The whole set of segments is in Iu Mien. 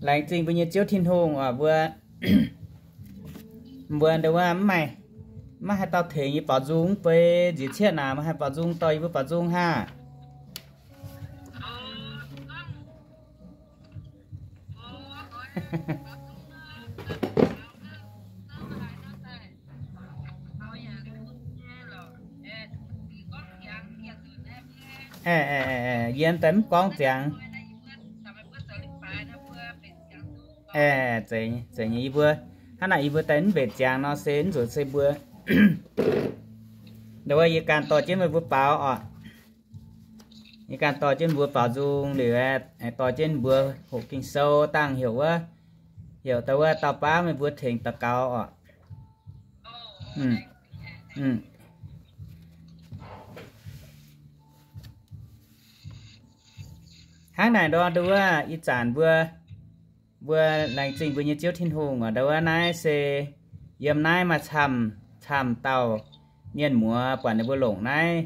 Laengz zingh mbuo nyei Ziouv Tin-Hungh oc, mbuo, mbuo nduov mv maaih, maiv haih dauh tengx yie baaux nzung, mv bei nziex cietv naaic maiv haih baaux nzung dorh yie mbuo baaux nzung haah. Yiem daaih mv gorngv ziangx. Zeiz nyei, yie mbuo hnangv naaic, yie mbuo daaih mv mbenc ziangx nor se mv nzuqc se mbuo, nduov yie ganh dorh jienv meih mbuo baaux oc. Yie ganh dorh jienv mbuo baaux nzung liuz, dorh jienv mbuo hoqc Ging-Sou dangh heuc wuov, heuc daaih wuov dauh baav meih mbuo tengx daux gaux oc. Hnangv naaic nor nduov, ih zanc mbuo, mbuo laengz zingh mbuo nyei Ziouv Tin-Hungh oc. Nduov naaiv se yiem naaiv maaih camv, camv dauh mienh muoz buatc ninh mbuo longc naaiv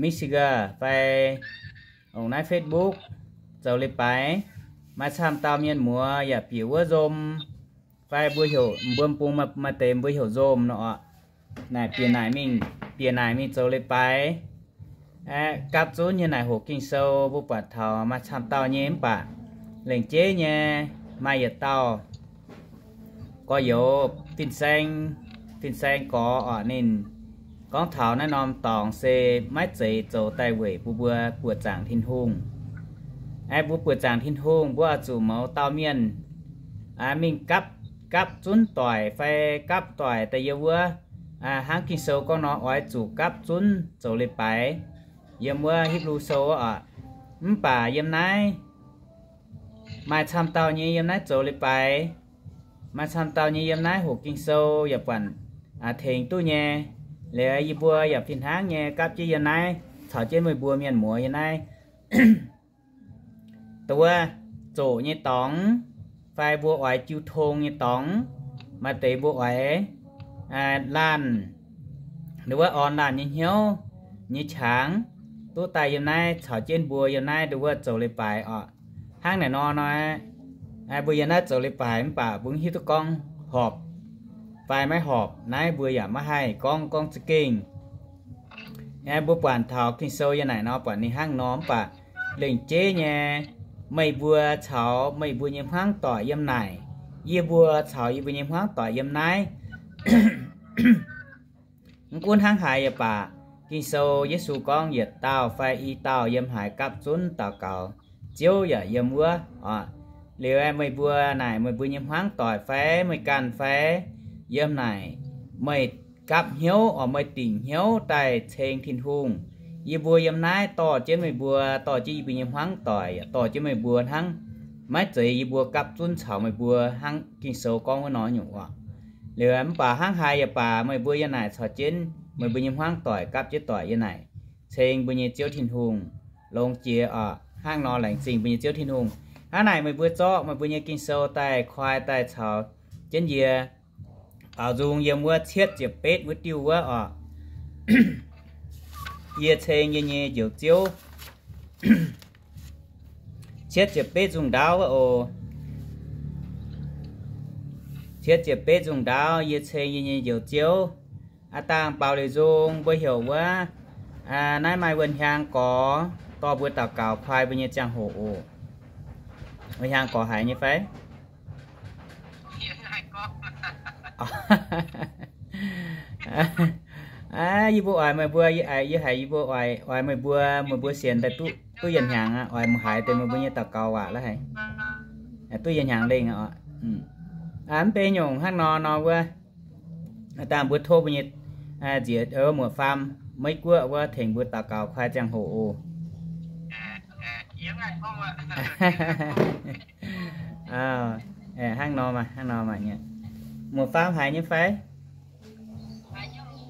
Messenger fai longc naaiv Facebook zoux leiz-baaix. Maaih camv dauh mienh muoz yaac bieqc wuov Zoom, fai mbuo heuc, mbuo bung maaih deix mbuo heuc Zoom nor oc. Naaic bieqc naaic mingh, bieqc naaic mingh zoux leiz-baaix. Aeqv, gapv zunv nyei naaic hoqc Ging-Sou mbuo buatc taux maaih camv dauh nyei, mv baac lengc jeiv nyei maaih yietc dauh gorx-youz, fin-saeng, fin-saeng gorx oc, ninh gorngv taux naaiv norm dorngx se maiv zeiz zoux daaih weic mbuo, mbuo buoqc zaangc Tin-Hungh. Aeqv, mbuo buoqc zaangc Tin-Hungh, mbuo oix zuqc mouz dauh mienh mingh gapv, gapv zunv doic fai gapv doic daaih yiem wuov, hnangv Ging-Sou gorngv nor, oix zuqc gapv zunv zoux leiz-baaix yiem wuov Hipv^lu Sou oc. Mv baac yiem naaiv maaih camv dauh nyei yiem naaiv zoux leiz-baaix, maaih camv dauh nyei yiem naaiv hoqc Ging-Sou yaac buatc tengx duqv nyei. Liuz yie mbuo yaac fih hnangv nyei gapv jienv yiem naaiv caux jienv meih mbuo mienh muoz yiem naaiv. Dongh wuov zoqc nyei dorngx, fai mbuo oix jiu tong nyei dorngx, maaih deix mbuo oix laanh, dongh wuov orn laanh nyei hnyouv nyei qangx, duqv daaih yiem naaiv caux jienv mbuo yiem naaiv dongh wuov zoux leiz-baaix oc. Hnangv naaic nor nor, mbuo yiem naaiv zoux leiz-baaix mv baac mbuo mv hiuv duqv gorngv horpc fai maiv horpc, naaiv mbuo yaac maiv haih gorngv, gorngv za'gengh. Mbuo buatc taux Ging-Sou yiem naaic nor buatc ninh hnangv nor, mv baac lengc jeiv nyei meih mbuo caux meih mbuo nyei hmuangv doic yiem naaic, yie mbuo caux yie mbuo nyei hmuangv doic yiem naaiv, mv gunv hnangv haaix yaac baac, Ging-Sou Yesu gorngv yietc dauh fai i dauh yiem haaix gapv zunv daux gaux, Ziouv yaac yiem wuov oc. Liuz meih mbuo naaic meih mbuo nyei hmuangv doic fai meih ganh fai yiem naaic, meih gapv hnyouv oc, meih dingc hnyouv daaih ceng Tin-Hungh. Yie mbuo yiem naaiv dorh jienv meih mbuo, dorh jienv yie mbuo nyei hmuangv doic, yaac dorh jienv meih mbuo hnangv, maiv zeiz yie mbuo gapv zunv caux meih mbuo hnangv Ging-Sou gorngv wuov nor nyungc oc. Liuz mv baac hnangv haaix yaac baac, meih mbuo yiem naaic caux jienv meih mbuo nyei hmuangv doic gapv jienv doic yiem naaic ceng mbuo nyei Ziouv Tin-Hungh longx jiex oc. Hnangv nor laengz zingh mbuo nyei Ziouv Tin-Hungh. Hnangv naaic meih mbuo zorqv meih mbuo nyei Ging-Sou daaih koi daaih caux jienv yie baaux nzung yiem wuov cietv ziepc betv wuov diuh wuov oc. Yie ceng yie nyei Njoux Ziouv. Cietv ziepc betv nzungh ndaauv wuov oc. Cietv ziepc betv nzungh ndaauv yie ceng yie nyei Njoux Ziouv. Aa dangh baaux liuz nzung mbuo heuc wuov, naaiv maaih wuonh hiaang gorx dorh mbuo daux gaux kuaai mbuo nyei ziangh hoc oc. Wuonh hiaang gorx haiz nyei fai? Yie mbuo oix meih mbuo, yie haiz yie mbuo oix, oix meih mbuo, meih mbuo sienx daaih duqv yietc hnyangx aqv, oix muangx haiz deix meih mbuo nyei daux gaux waac la'haic. Duqv yietc hnyangx lengh aqv. Mv bei nyungc hnangv nor nor wuov, dangh mbuo tov mbuo nyei nziex muoz-faam Meiv Guoqv wuov tengx mbuo daux gaux kuaai ziangh hoc oc. Hnangv nor, hnangv nor, muoz-faam haiz nyei fai?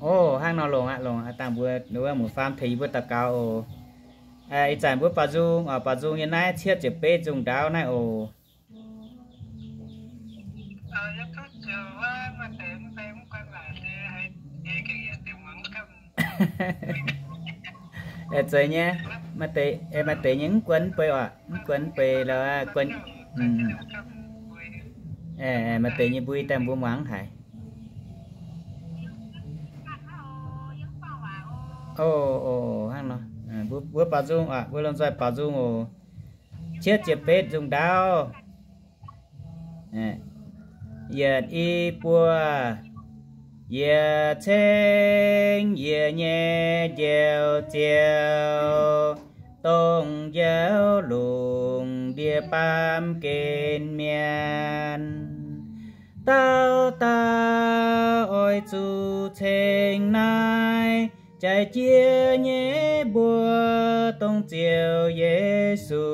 Oc, hnangv nor longx aqv, longx aqv. Dangh mbuo wuov muoz-faam tengx yie mbuo daux gaux oc. Ih zanc mbuo baaux nzung oc, baaux nzung yiem naaiv cietv ziepc betv nzungh ndaauv naaiv oc. Zeiz nyei, maaih deix nyei mv guon mv bei oc, mv guon mv bei lorqc, guon Maaih deix nyei mbui daaih mbuo muangx haic. O, o, hnangv nor, mbuo baaux nzung oc, mbuo lomh nzoih baaux nzung oc. Cietv ziepc betv nzung ndaauv. Yietc i buo, yie ceng yie nyei njoux Ziouv, dongh njoux lungh ndiev baamh gen mienh. Dauh dauh oix zuqc ceng naaiv jaaix jiex nyei mbuox dongh Ziouv Yesu.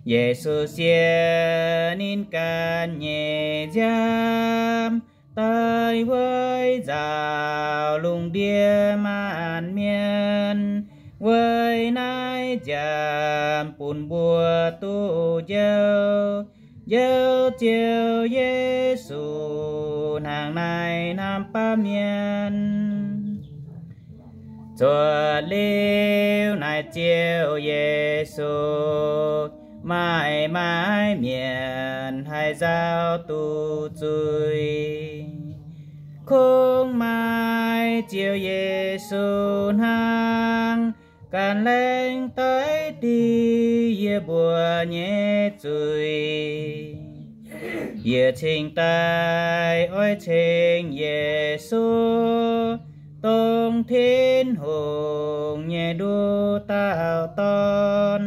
Yesu sienx ninh ganh nyei nziaamv daaih weic nzaaux lungh ndiev maanc mienh. Weic naaiv nziaamv bun mbuo duqv njoux, njoux Ziouv Yesu hnangv naaiv hnamv baamh mienh. Zuotc liuz naaiv Ziouv Yesu, maaih maaiz mienh haih nzaaux duqv zuiz. Kungx maaih Ziouv Yesu hnangv, ganh laengz daiv dingc yie mbuo nyei zuiz. Yie cingx daaih oix ceng Yesu, dongh Tin-Hungh nyei nduqc dauh Dorn,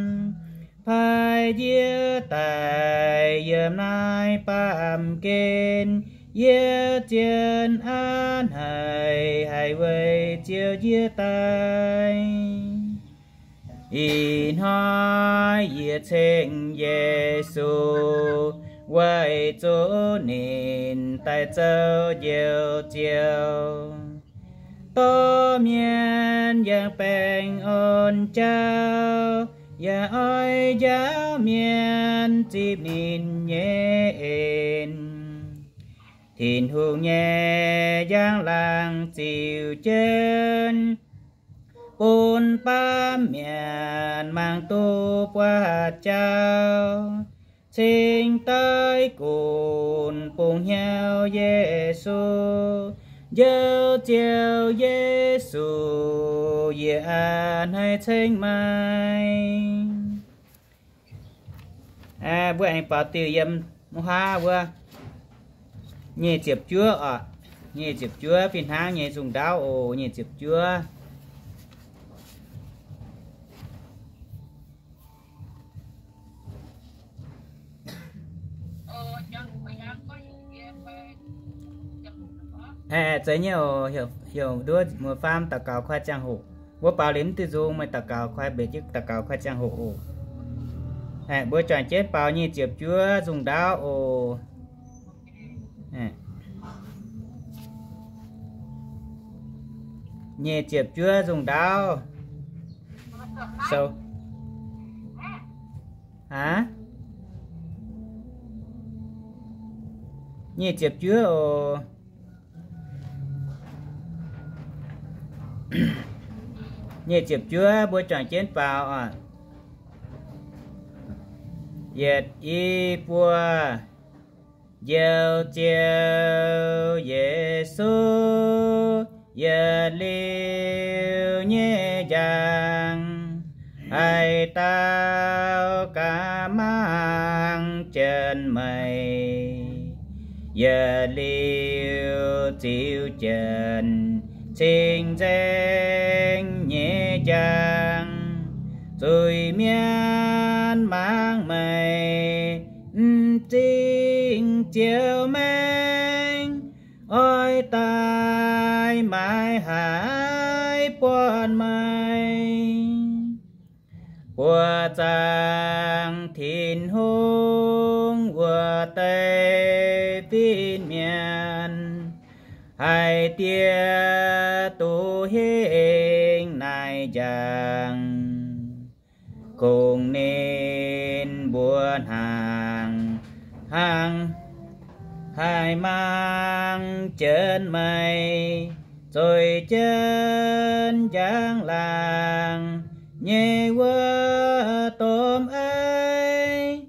paaiv yie daaih yiem naaiv baamh gen. Yie zien aav haic, haiz weic Ziouv yie daaih. Ih hnoi yie ceng Yesu, weic zuqc ninh daaih zoux Njoux Ziouv. Dorh mienh yangh baengh orn jauv, yaac oix njaaux mienh zipv ninh nyei en. Tin-Hungh nyei njang-laangc ziux jienv, bun baamh mienh mangc duqv buatc jauv, cingx daaih gunv bungx hnyouv Yesu. Njoux Ziouv Yesu, yie a'hneiv ceng meih. Mbuo aengx baaux diuh yiem mv huaav wuov, nyic ziepc juov oc. Nyic ziepc juov fih hnangv nyei nzung ndaauv oc. Nyic ziepc juov. Aeqv, zeiz nyei oc. Heuc nduov muoz-faam daux gaux koi ziangh hoc. Mbuo baaux liuz mv diuh nzung, meih daux gaux koi mbenc jienv daux gaux koi ziangh hoc oc. Aeqv, mbuo juangc jienv baaux nyic ziepc juov nzung ndaauv oc. Nyic ziepc juov nzung ndaauv. Sou. Aav, nyic ziepc juov oc. Nyic ziepc juov mbuo juangc jienv baaux oc. Yietc, i, buo. Njoux Ziouv Yesu, yietc liuz nyei njang, haaix dauh gaax mangc jienv meih, yietc liuz ziux jienv cing nzengc nyei njang. Zuiz-mienh mangc meih, m'zing Ziouv maengx, oix daaih maaiz haaix buatc meih. Buoqc zaangc Tin-Hungh wuov deix fin-mienh, haiz dieh duqv hingh naaiv njang, kungx ninh mbuo hnaangx, hnaangx haih mangc jienv meih, zueiz jienv njang-laangc nyei wuov domh aiv.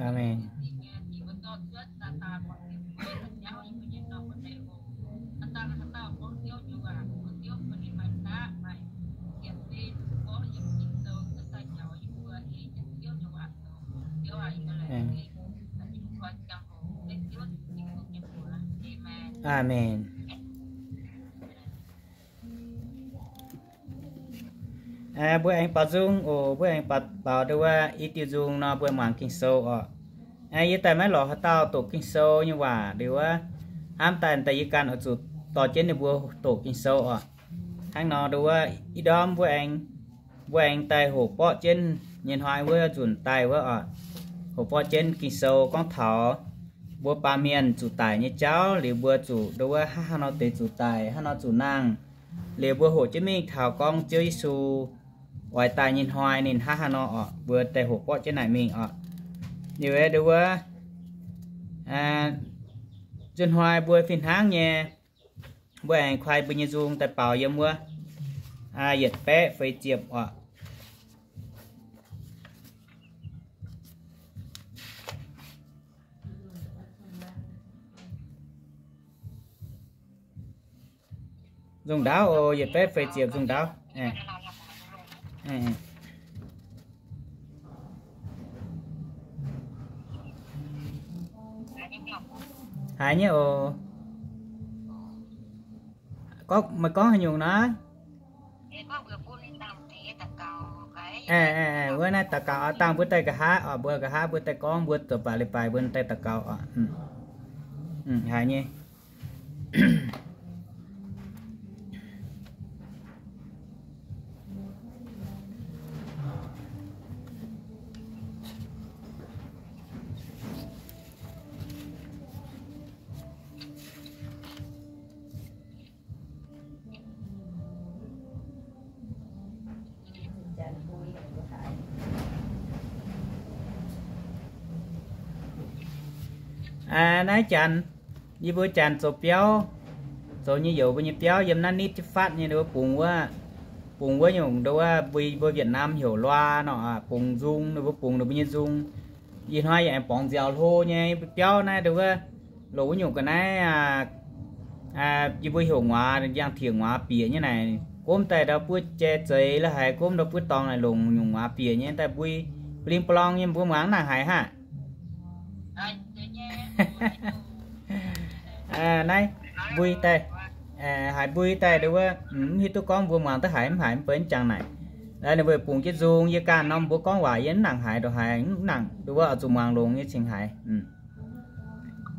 Aamen. Aamen. Mbuo aengx baaux nzung oc. Mbuo aengx baaux, baaux nduov wuov i diuh nzung nor, mbuo muangx Ging-Sou oc. Yie daaih maiv lorz haaix dauh doqc Ging-Sou nyei waac liuz wuov, hnamv daaih daaih yie ganh oix zuqc dorh jienv ninh mbuo doqc Ging-Sou oc. Hnangv nor nduov wuov, ih ndorm mbuo aengx, mbuo aengx daaih hoqc borqv jienv nyei hnoi wuov nzunc daaih wuov oc, hoqc borqv jienv Ging-Sou gorngv taux mbuo baamh mienh zuqc daic nyei jauv liuz, mbuo zuqc nduov wuov hnangv haaix nor deix zuqc daic, hnangv nor zuqc nangh. Liuz mbuo hoqc jienv mingh taux gorngv Ziouv Yesu oix daaih nyei hnoi ninh hnangv haaix nor oc, mbuo daaih hoqc borqv jienv naaic mingh oc. Liuz nduov wuov, nzunc hnoi mbuo fih hnangv nyei, mbuo aengx kuaix mbuo nyei nzung daaih baaux yiem wuov yietc baeqv feix ziepc oc. Nzung ndaauv oc, yietc baeqv feix ziepc nzung ndaauv. Haiz nyei oc. Gorngv, meih gorngv haaix nyungc naaiv? Wuov naaiv daux gaux oix dangh mbuo daaih nqa'haav oc, mbuo nqa'haav mbuo daaih gorngv, mbuo zoux baac leiz-baaix mbuo daaih daux gaux oc. Haiz nyei. Naaiv janx, yie mbuo janx zoux biauv, zoux nyei youc mbuo nyei biauv yiem naaiv nitv jienv fatv nyei, ninh mbuo bungx wuov, bungx wuov nyungc nduov wuov, mbuo, mbuo Việt Nam heuc loa nor, bungx nzung, ninh mbuo bungx ninh mbuo nyei nzung. Ih hnoi yaac aengx borngz nziaaux hlo nyei biauv naaiv nduov wuov, longc wuov nyungc ga'naaiv, yie mbuo heuc nguaaz, yangh tiex nguaaz bieqc nyei naaic, gomv daaih ndau buov jai zeix la'haiz gomv ndau buov dorngx naaic longc nyungc nguaaz bieqc nyei daaih mbui bling blong nyei, mbuo muangx nangc haiz haav. Naaiv mbui daaih, haiz mbui daaih nduov wuov, mv hiuv duqv gorngv mbuo muangx duqv haiz mv haiz mv benx jangx naaic. Ninh mbuo bungx jienv nzung, yie ganh norm mbuo gorngv waac yie mv nangc haiz, ndongc haaix mv nangc nduov wuov, oix zuqc muangx longx nyei cingx haiz.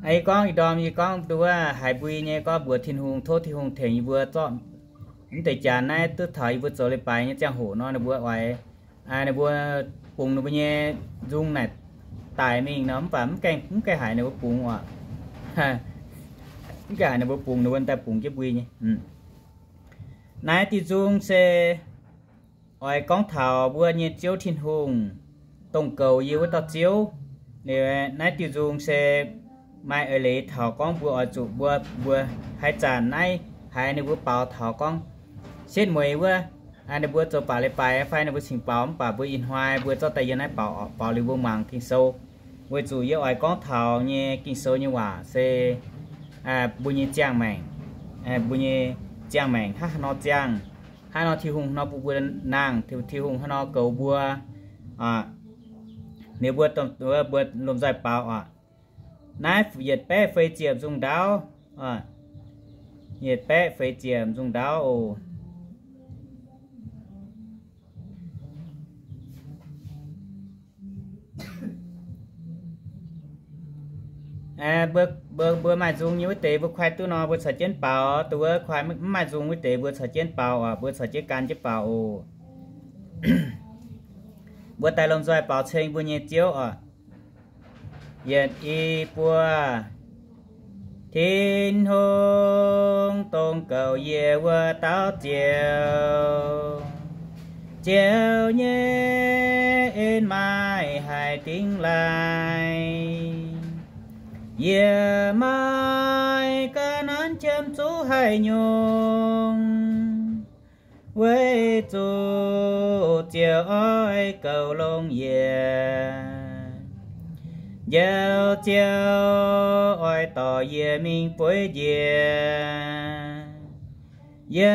Yie gorngv ih ndorm yie gorngv nduov wuov haiz mbui nyei gorngv mbuox Tin-Hungh, tov Tin-Hungh tengx yie mbuo zorqv mv deix janx naaiv duqv taux yie mbuo zoux leiz-baaix nyei ziangh hoc nor, ninh mbuo oix, ninh mbuo bungx ninh mbuo nyei nzung naaic daic mingh nor, mv baac mv gaengh, mv gaengh haiz ninh mbuo bungx oc. Mv gaengh haiz ninh mbuo bungx, ninh mbuo daaih bungx jienv mbui nyei. Naaiv diuh nzung se oix gorngv taux mbuo nyei Ziouv Tin-Hungh, dongh goux yie wuov dauh Ziouv. Liuz naaiv diuh nzung se maaih eix leiz taux gorngv mbuo oix zuqc mbuo, mbuo haaix zanc naaiv haiz ninh mbuo baaux taux gorngv setv mueiz wuov, ninh mbuo zoux baac leiz-baaix fai ninh mbuo cingx baaux, mv baac mbuo ih hnoi mbuo zorqv daaih yiem naaiv baaux oc, baaux liuz mbuo muangx Ging-Sou. Weic zuqc yie oix gorngv taux nyei Ging-Sou nyei waac se mbuo nyei ziangh maengc, mbuo nyei ziangh maengc hnangv haaix nor ziangh, hnangv haaix nor Tin-Hungh nor bun mbuo nangh, Tin-Hungh hnangv haaix nor goux mbuo, ninh mbuo, mbuo lomh nzoih baaux oc. Naaiv yietc baeqv feix ziepc nzung ndaauv, yietc baeqv feix ziepc nzung ndaauv oc. Mbuo, mbuo, mbuo maaih nzung nyei wuov deix mbuo kuaai duqv nor, mbuo caux jienv baaux. Dongh wuov kuaai mv maaih nzung wuov deix mbuo caux jienv baaux oc, mbuo caux jienv gan jienv baaux oc. Mbuo daaih lomh nzoih baaux ceng mbuo nyei Ziouv oc. Yietc, i, buo. Tin-Hungh dongh goux yie wuov dauh Ziouv, Ziouv nyei en maaih haic dingx laaix. Yie maiv ganh nanv qiemx zuqc haaix nyungc, weic zuqc Ziouv oix goux longx yie. Njoux Ziouv oix dorh yie mingh bueix njiec, yie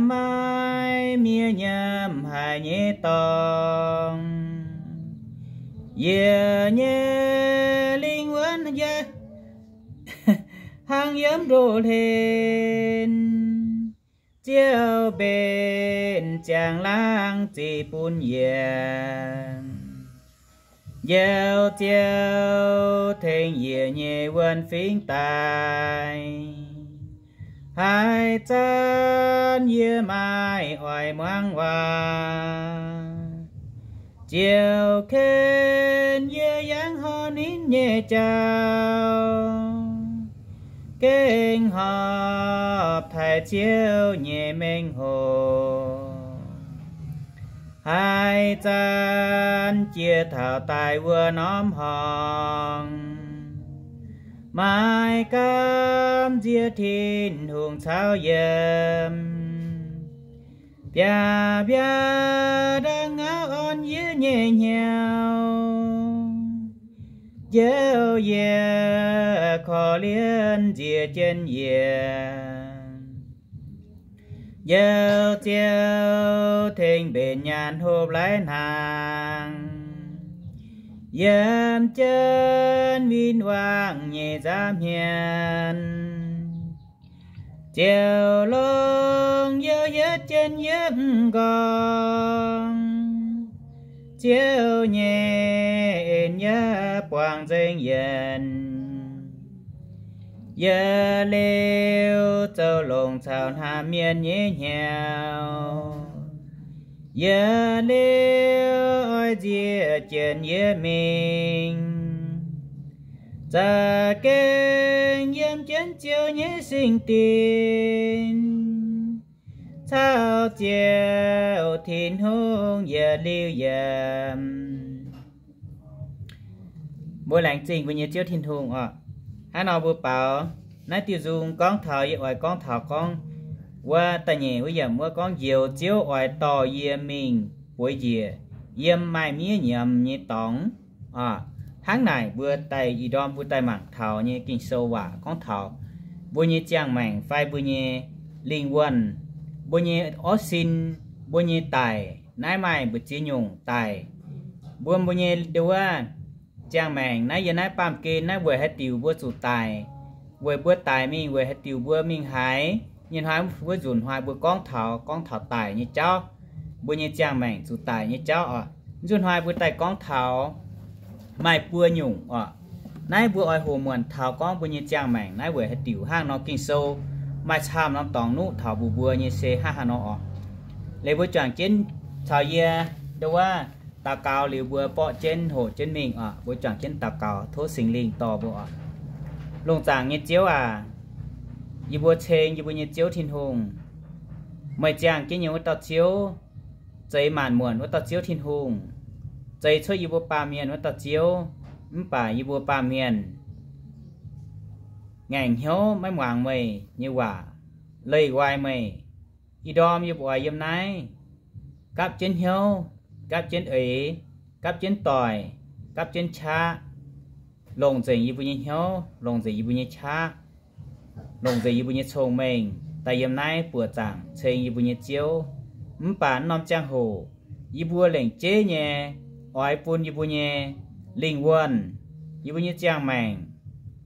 maiv miev nyiemv haic nyei dorngx. Yie nyei lingh wuonx yie hnangv yiem ndoh hlen, Ziouv mbenc ziangh laangz ziqc bun yie. Njoux Ziouv tengx yie nyei wuonh fingx daaih. Haaix zanc yie maaih oix muangx waac, Ziouv ken yie yangh horpc ninh nyei jauv, gengh horpc taaih Ziouv nyei mengh hoc. Haaix zanc jiex taux daaih wuov norm horngh, maiv gaamv nziex Tin-Hungh caux yiem. Biaav-biaav ndaangc ngauv orn yie nyei hnyouv, Ziouv, yie korv-lienh nziex jienv yie. Njoux Ziouv tengx mbenc nyaanh hopv laiv hnaangx, yiem jienv win-wangv nyei nza'hmien. Ziouv longc youh yietv jienv yie m'nqorngv, Ziouv nyei en yaac buangh nzengc yienh. Yietc liuz zoux longx caux hnamv mienh nyei hnyouv, yietc liuz oix nziex jienv yie mingh. Za'gengh yiem jienv Ziouv nyei singx dinc, caux Ziouv Tin-Hungh yietc liuz yiem. Mbuo laengz zingh mbuo nyei Ziouv Tin-Hungh oc. Hnangv nor mbuo baaux naaiv diuh nzung gorngv taux yie oix gorngv taux gorngv wuov da'nyeic wuov yiemc wuov gorngv njoux Ziouv oix dorh yie mingh bueix njiec yiem maaih miev nyiemz nyei dorngx. Hnangv naaic mbuo daaih ih ndorm mbuo daaih mangc taux nyei Ging-Sou waac gorngv taux mbuo nyei ziangh maengc fai mbuo nyei lingh wuonh, mbuo nyei orv sin, mbuo nyei daic naaiv maaih mbu'ziex nyungc daic. Mbuo, mbuo nyei nduov ziangh maengc naaiv yiem naaiv baamh gen naaiv weic haaix diuc mbuo zuqc daic, weic mbuo daic mingh, weic haaix diuc mbuo mingh haaix nyei hnoi, wuov nzunc hnoi mbuo gorngv taux, gorngv taux daic nyei jauv, mbuo nyei ziangh maengc zuqc daic nyei jauv oc. Nzunc hnoi mbuo daaih gorngv taux maaih buo nyungc oc. Naaiv mbuo oix hoqc muonc taux gorngv mbuo nyei ziangh maengc naaiv weic haaix diuc hnangv nor. Ging-Sou maaih camv norm dorngx nuqv taux mbuox mbuo nyei se hnangv haaix nor oc. Liuz mbuo juangc jienv caux yie nduov daux gaux liuz mbuo borqv jienv hoqc jienv mingh oc. Mbuo juangc jienv daux gaux tov Singx Lingh dorh mbuo oc. Lungh zaangc nyei Ziouv aac, yie mbuo ceng yie mbuo nyei Ziouv Tin-Hungh, meih ziangh jienv nyei wuov dauh Ziouv, zeix maanc muonc wuov dauh Ziouv Tin-Hungh, zeix cuotv yie mbuo baamh mienh wuov dauh Ziouv. Mv baac yie mbuo baamh mienh ngaengc hnyouv maiv muangx meih nyei waac, leih wai meih. Ih ndorm yie mbuo oix yiem naaiv gapv jienv hnyouv, gapv jienv eix, gapv jienv doic, gapv jienv qaqv, longc nzengc yie mbuo nyei hnyouv, longc nzengc yie mbuo nyei qaqv, longc nzengc yie mbuo nyei cong-mengh daaih yiem naaiv buoqc zaangc ceng yie mbuo nyei Ziouv. Mv baac norm ziangh hoc yie mbuo lengc jeiv nyei oix bun yie mbuo nyei lingh wuonh, yie mbuo nyei ziangh maengc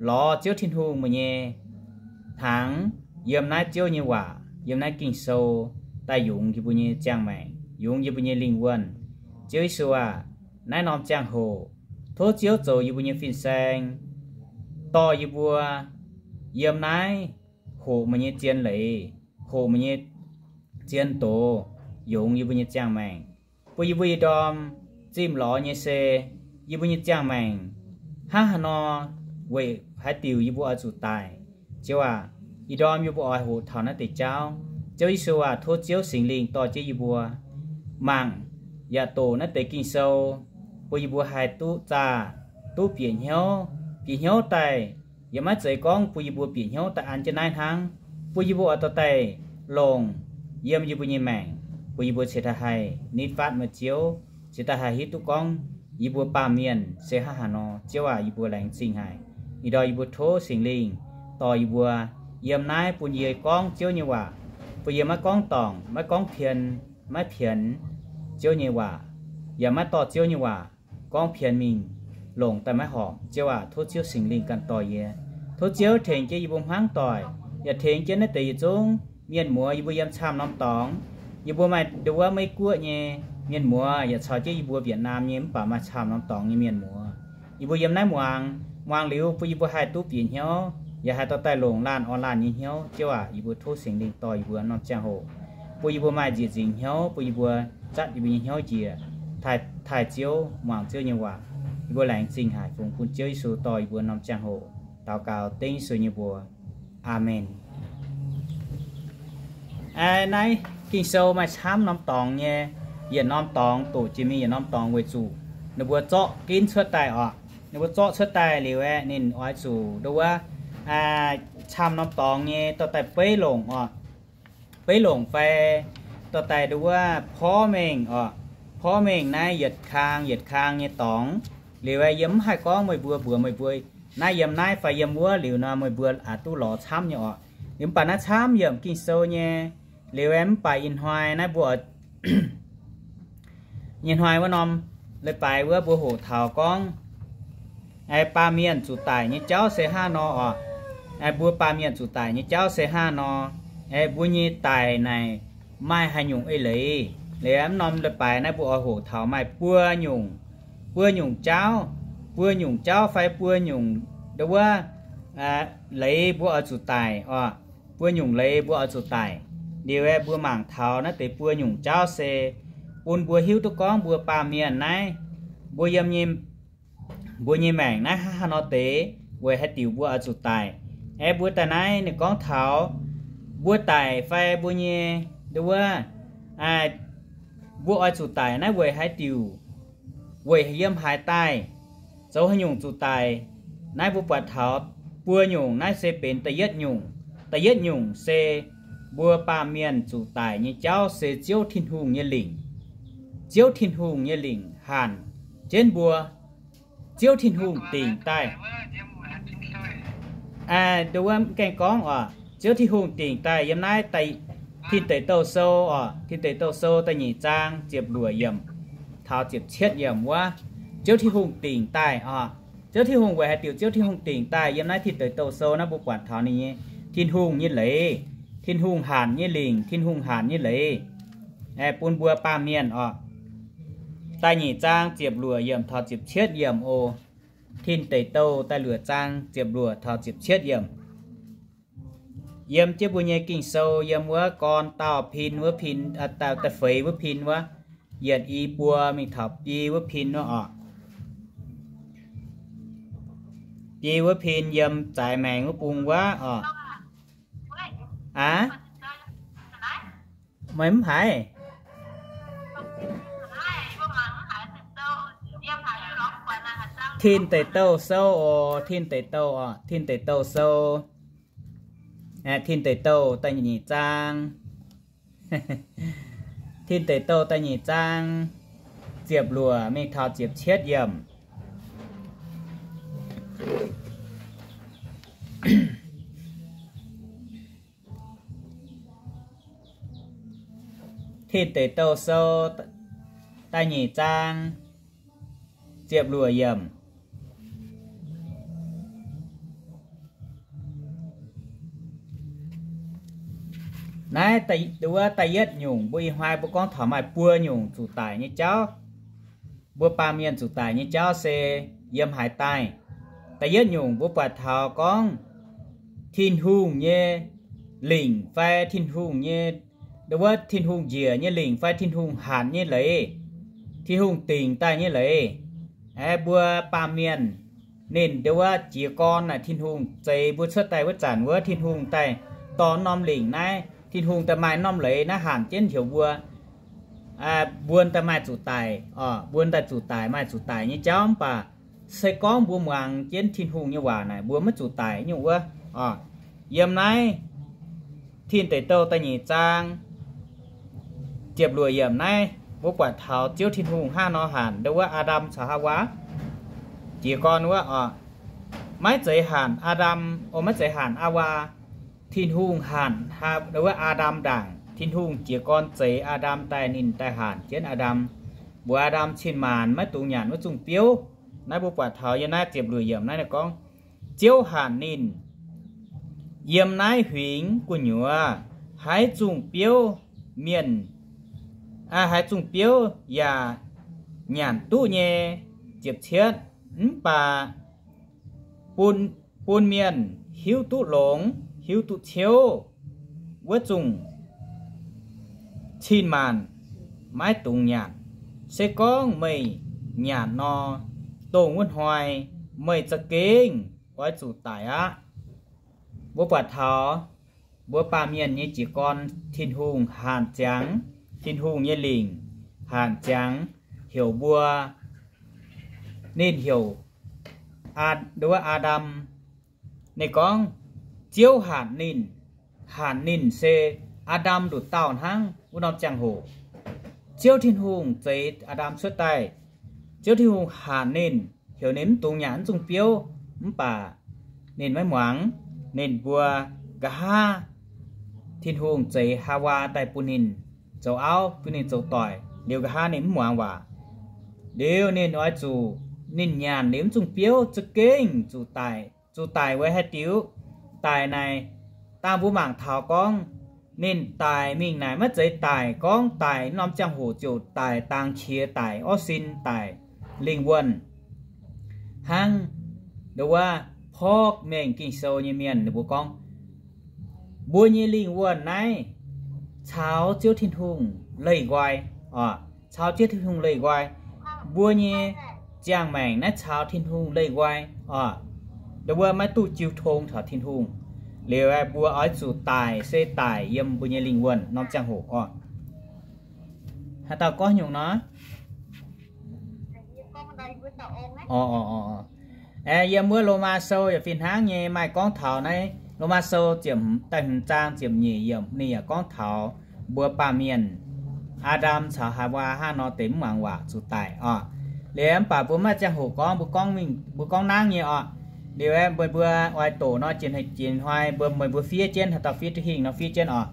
lorz Ziouv Tin-Hungh meih nyei hnaangx, yiem naaiv Ziouv nyei waac, yiem naaiv Ging-Sou daaih yungz yie mbuo nyei ziangh maengc, yungz yie mbuo nyei lingh wuonh. Ziouv Yesu aac, naaiv norm ziangh hoc tov Ziouv zoux yie mbuo nyei fin-saeng, dorh yie mbuo yiem naaiv hoqc meih nyei zien leiz, hoqc meih nyei zien doz, yungz yie mbuo nyei ziangh maengc, bun yie mbuo ih ndorm zimh lorz nyei se yie mbuo nyei ziangh maengc hnangv haaix nor, weic haaix diuc yie mbuo oix zuqc daic. Ziouv aac, ih ndorm yie mbuo oix hoqc taux naaiv deix jauv. Ziouv Yesu aac, tov Ziouv Singx Lingh dorh jienv yie mbuo mangc yaac doqc naaiv deix Ging-Sou, bun yie mbuo haih duqv zaah, duqv bieqc hnyouv, bieqc hnyouv daaih. Yaac maiv zeiz gorngv bun yie mbuo bieqc hnyouv daaih an jienv naaiv hnangv, bun yie mbuo oix dorh daaih longc yiem yie mbuo nyei maengc, bun yie mbuo cingx daaih haih nitv fatv meih Ziouv, cingx daaih haih hiuv duqv gorngv yie mbuo baamh mienh se hnangv haaix nor. Ziouv aac, yie mbuo laengz zingh haic. Ih ndorm yie mbuo tov Singx Lingh dorh yie mbuo yiem naaiv bun yie gorngv Ziouv nyei waac, bun yie maiv gorngv dorngc, maiv gorngv pien, maiv pienx Ziouv nyei waac, yaac maiv dorh Ziouv nyei waac gorngv pien mingh longc daaih maiv horpc. Ziouv aac, tov Ziouv Singx Lingh ganh dorh yie, Tov Ziouv tengx jienv yie mbuo hmuangv doic, yaac tengx jienv naaiv deix yietc zungv mienh muoz yie mbuo yiem camv norm dorngx. Yie mbuo maaih nduov Meiv Guoqv nyei mienh muoz yaac caux jienv yie mbuo Vietnam nyei mv baac maaih camv norm dorngx nyei mienh muoz. Yie mbuo yiem naaiv muangx, muangx liuz bun yie mbuo haih duqv bieqc hnyouv, yaac haih dorh daaih longc laanh orn laanh nyei hnyouv. Ziouv aac, yie mbuo tov Singx Lingh dorh yie mbuo norm ziangh hoc, bun yie mbuo maaih nzieqc nzingc hnyouv, bun yie mbuo zatv yie mbuo nyei hnyouv njiec, taaih, taaih Ziouv, muangx Ziouv nyei waac. Yie mbuo laengz zingh haic fungx bun Ziouv Yesu dorh yie mbuo norm ziangh hoc daux gaux dengv Yesu nyei mbuox. Aamen. Naaiv Ging-Sou maaih camv norm dorngx nyei, yietc norm dorngx doqc jiex mingh yietc norm dorngx weic zuqc ninh mbuo zorqv ginv cuotv daaih oc. Ninh mbuo zorqv cuotv daaih liuz aeqv, ninh oix zuqc nduov wuov camv norm dorngx nyei dorh daaih beiv longc oc. Beiv longc fai dorh daaih nduov wuov porv mengh oc. Porv mengh naaiv yietc kang yietc kang nyei dorngx. Liuz aeqv, yie mv haih gorngv meih mbuo mbuox meih mbuo naaiv yiem naaiv fai yiem wuov liuz nor, meih mbuo aqc duqv lorz camv nyei oc. Liuz mv baac naaiv camv yiemc Ging-Sou nyei. Liuz aeqv, mv baac ih hnoi naaiv mbuo nyei hnoi wuov norm leiz-baaix wuov mbuo hoqc taux gorngv, aeqv, baamh mienh zuqc daic nyei jauv se hnangv nor oc. Aeqv, mbuo baamh mienh zuqc daic nyei jauv se hnangv nor. Aeqv, mbuo nyei daic naaic maaih haaix nyungc eix leiz? Liuz mv norm leiz-baaix naaiv mbuo oix hoqc taux maaih buo nyungc, buo nyungc jauv, buo nyungc jauv fai buo nyungc nduov wuov leiz mbuo oix zuqc daic oc. Buo nyungc leiz mbuo oix zuqc daic. Liuz aeqv, mbuo mangc taux naaiv deix buo nyungc jauv se bun mbuo hiuv duqv gorngv mbuo baamh mienh naaiv, mbuo yiem nyei, mbuo nyei maengc naaiv hnangv haaix nor deix weic haaix diuc mbuo oix zuqc daic. Aeqv, mbuo daaih naaiv ninh gorngv taux mbuo daic fai mbuo nyei nduov wuov, mbuo oix zuqc daic naaiv weic haaix diuc, weic yiem haaix daaih, zoux haaix nyungc zuqc daic. Naaiv mbuo buatc taux buo nyungc, naaiv se benx da'yietv nyungc. Da'yietv nyungc se mbuo baamh mienh zuqc daic nyei jauv se Ziouv Tin-Hungh nyei lingc. Ziouv Tin-Hungh nyei lingc hanc jienv mbuo. Ziouv Tin-Hungh dingc daaih, nduov wuov mv gaengh gorngv oc, Ziouv Tin-Hungh dingc daaih yiem naaiv Tin Deic Douh Sou oc, Tin Deic Douh Sou da'nyeic zaang ziepc luoqc yiemc taux ziepc cietv yiemc wuov, Ziouv Tin-Hungh dingc daaih oc. Ziouv Tin-Hungh weic haaix diuc Ziouv Tin-Hungh dingc daaih yiem naaiv Tin Deic Douh Sou naaiv mbuo buatc taux ninh nyei Tin-Hungh nyei leiz, Tin-Hungh hanc nyei lingc, Tin-Hungh hanc nyei leiz, bun mbuo baamh mienh oc. Da'nyeic zaang ziepc luoqc yiemc taux ziepc cietv yiemc oc. Tin Deic Douh da'luoqc zaang ziepc luoqc taux ziepc cietv yiemc. Yiem jienv mbuo nyei Ging-Sou yiem wuov gorn dauh pin wuov pin, da'feix wuov pin wuov, yietc i buo mingh taux biei wuov pin wuov oc. Biei wuov pin yiem Zaaix Maengx wuov bung wuov oc. Aav, meih mv haiz? Tin Deic Douh Sou oc, Tin Deic Douh oc, Tin Deic Douh Sou. Tin Deic Douh da'nyeic zaang, Tin Deic Douh da'nyeic zaang, ziepc luoqc mingh taux ziepc cietv yiemc. Tin Deic Douh Sou da'nyeic zaang, ziepc luoqc yiemc. Naaiv wuov da'yietv nyungc, mbuo ih hnoi mbuo gorngv taux maaih buo nyungc zuqc daic nyei jauv. Mbuo baamh mienh zuqc daic nyei jauv se yiem haaix daaih? Da'yietv nyungc mbuo buatc taux gorngv Tin-Hungh nyei lingc fai Tin-Hungh nyei, wuov Tin-Hungh njiec nyei lingc fai Tin-Hungh hanc nyei leiz, Tin-Hungh dingc daaih nyei leiz. Aeqv, mbuo baamh mienh ninh nduov wuov jiez gorn naaic Tin-Hungh zeix mbuo cuotv daaih wuov zanc wuov, Tin-Hungh daaih dorh norm lingc naaiv, Tin-Hungh daaih maaih norm leiz naaiv hanc jienv heuc mbuo, mbuo daaih maaih zuqc daic, mbuo daaih zuqc daic, maaih zuqc daic nyei jauv. Mv baac se gorngv mbuo muangx jienv Tin-Hungh nyei waac naaic, mbuo maiv zuqc daic nyungc wuov. Yiem naaiv Tin Deic Douh da'nyeic zaang ziepc luoqc yiemc naaiv, mbuo buatc taux Ziouv Tin-Hungh hnangv nor hanc nduov wuov Aa^ndam caux Haawaa jiez gorn wuov oc. Maiv zeiz hanc Aa^ndam, o, maiv zeiz hanc Haawaa. Tin-Hungh hanc wuov Aa^ndam ndaangc. Tin-Hungh jiez gorn zeix Aa^ndam daaih, ninh daaih hanc jienv Aa^ndam, mbuox Aa^ndam cin-maanc maiv dungx nyanc wuov zungh biouv. Naaiv mbuo buatc taux yiem naaiv ziepc luoqc yiemc naaiv gorngv, Ziouv hanc ninh, Yiem naaiv huingx gu'nyuoz haaix zungh biouv mienh, haaix zungh biouv yaac nyanc duqv nyei. Ziepc cietv, mv baac bun, bun mienh hiuv duqv longx, hiuv duqv ciouv wuov zungh cin-maanc maiv dungx nyanc. Se gorngv meih nyanc nor, dongh wuov hnoi meih za'gengh oix zuqc daic aqv. Mbuo buatc taux mbuo baamh mienh nyei jiez gorn, Tin-Hungh hanc ziangx, Tin-Hungh nyei lingc hanc ziangx heuc mbuo, ninh heuc Aa-, nduov Aa^ndam. Ninh gorngv Ziouv hanc ninh, hanc ninh se Aa^ndam nduqc dauh hnangv wuov norm ziangh hoc. Ziouv Tin-Hungh zeix Aa^ndam cuotv daaih, Ziouv Tin-Hungh hanc ninh, heuc ninh mv dungx nyanc mv zungh biouv, mv baac ninh maiv muangx. Ninh mbuo nqa'haav Tin-Hungh zeix Haawaa daaih bun ninh zoux auv, bun ninh zoux doic, liuz nqa'haav ninh mv muangx waac. Liuz ninh oix zuqc, ninh nyanc liuz mv zungh biouv za'gengh zuqc daic. Zuqc daic weic haaix diuc? Daic naaic, dangh mbuo mangc taux gorngv ninh daic mingh naaic maiv zeiz daic gorngv daic norm ziangh hoc ziouc daic dangx qiex daic orv sin daic lingh wuonh hnangv. Nduov wuov porv mengh Ging-Sou nyei mienh ninh mbuo gorngv, mbuo nyei lingh wuonh naaiv caux Ziouv Tin-Hungh leih nqoi, caux Ziouv Tin-Hungh leih nqoi. Mbuo nyei ziangh maengc naaiv caux Tin-Hungh leih nqoi oc. Nduov wuov maiv duqv jiu tong caux Tin-Hungh. Liuz mbuo oix zuqc daic se daic yiem mbuo nyei lingh wuonh norm ziangh hoc oc. Haaix dauh gorngv nyungc nor? Yiem wuov Lomaa Sou yaac fih hnangv nyei maaih gorngv taux naaiv. Lomaa Sou ziepc, da'hmz zaang ziepc nyeic yiemc ninh yaac gorngv taux mbuo baamh mienh, Aa^ndam caux Haawaa hnangv nor deix mv muangx waac zuqc daic oc. Liuz mv baac mbuo maiv ziangh hoc gorngv, mbuo gorngv mingh, mbuo gorngv nangv nyei oc. Liuz meih mbuo oix doqc nor, jiex hnoi mbuo, meih mbuo fiev jienv, haaix dauh fiev duqv hingh nor fiev jienv oc.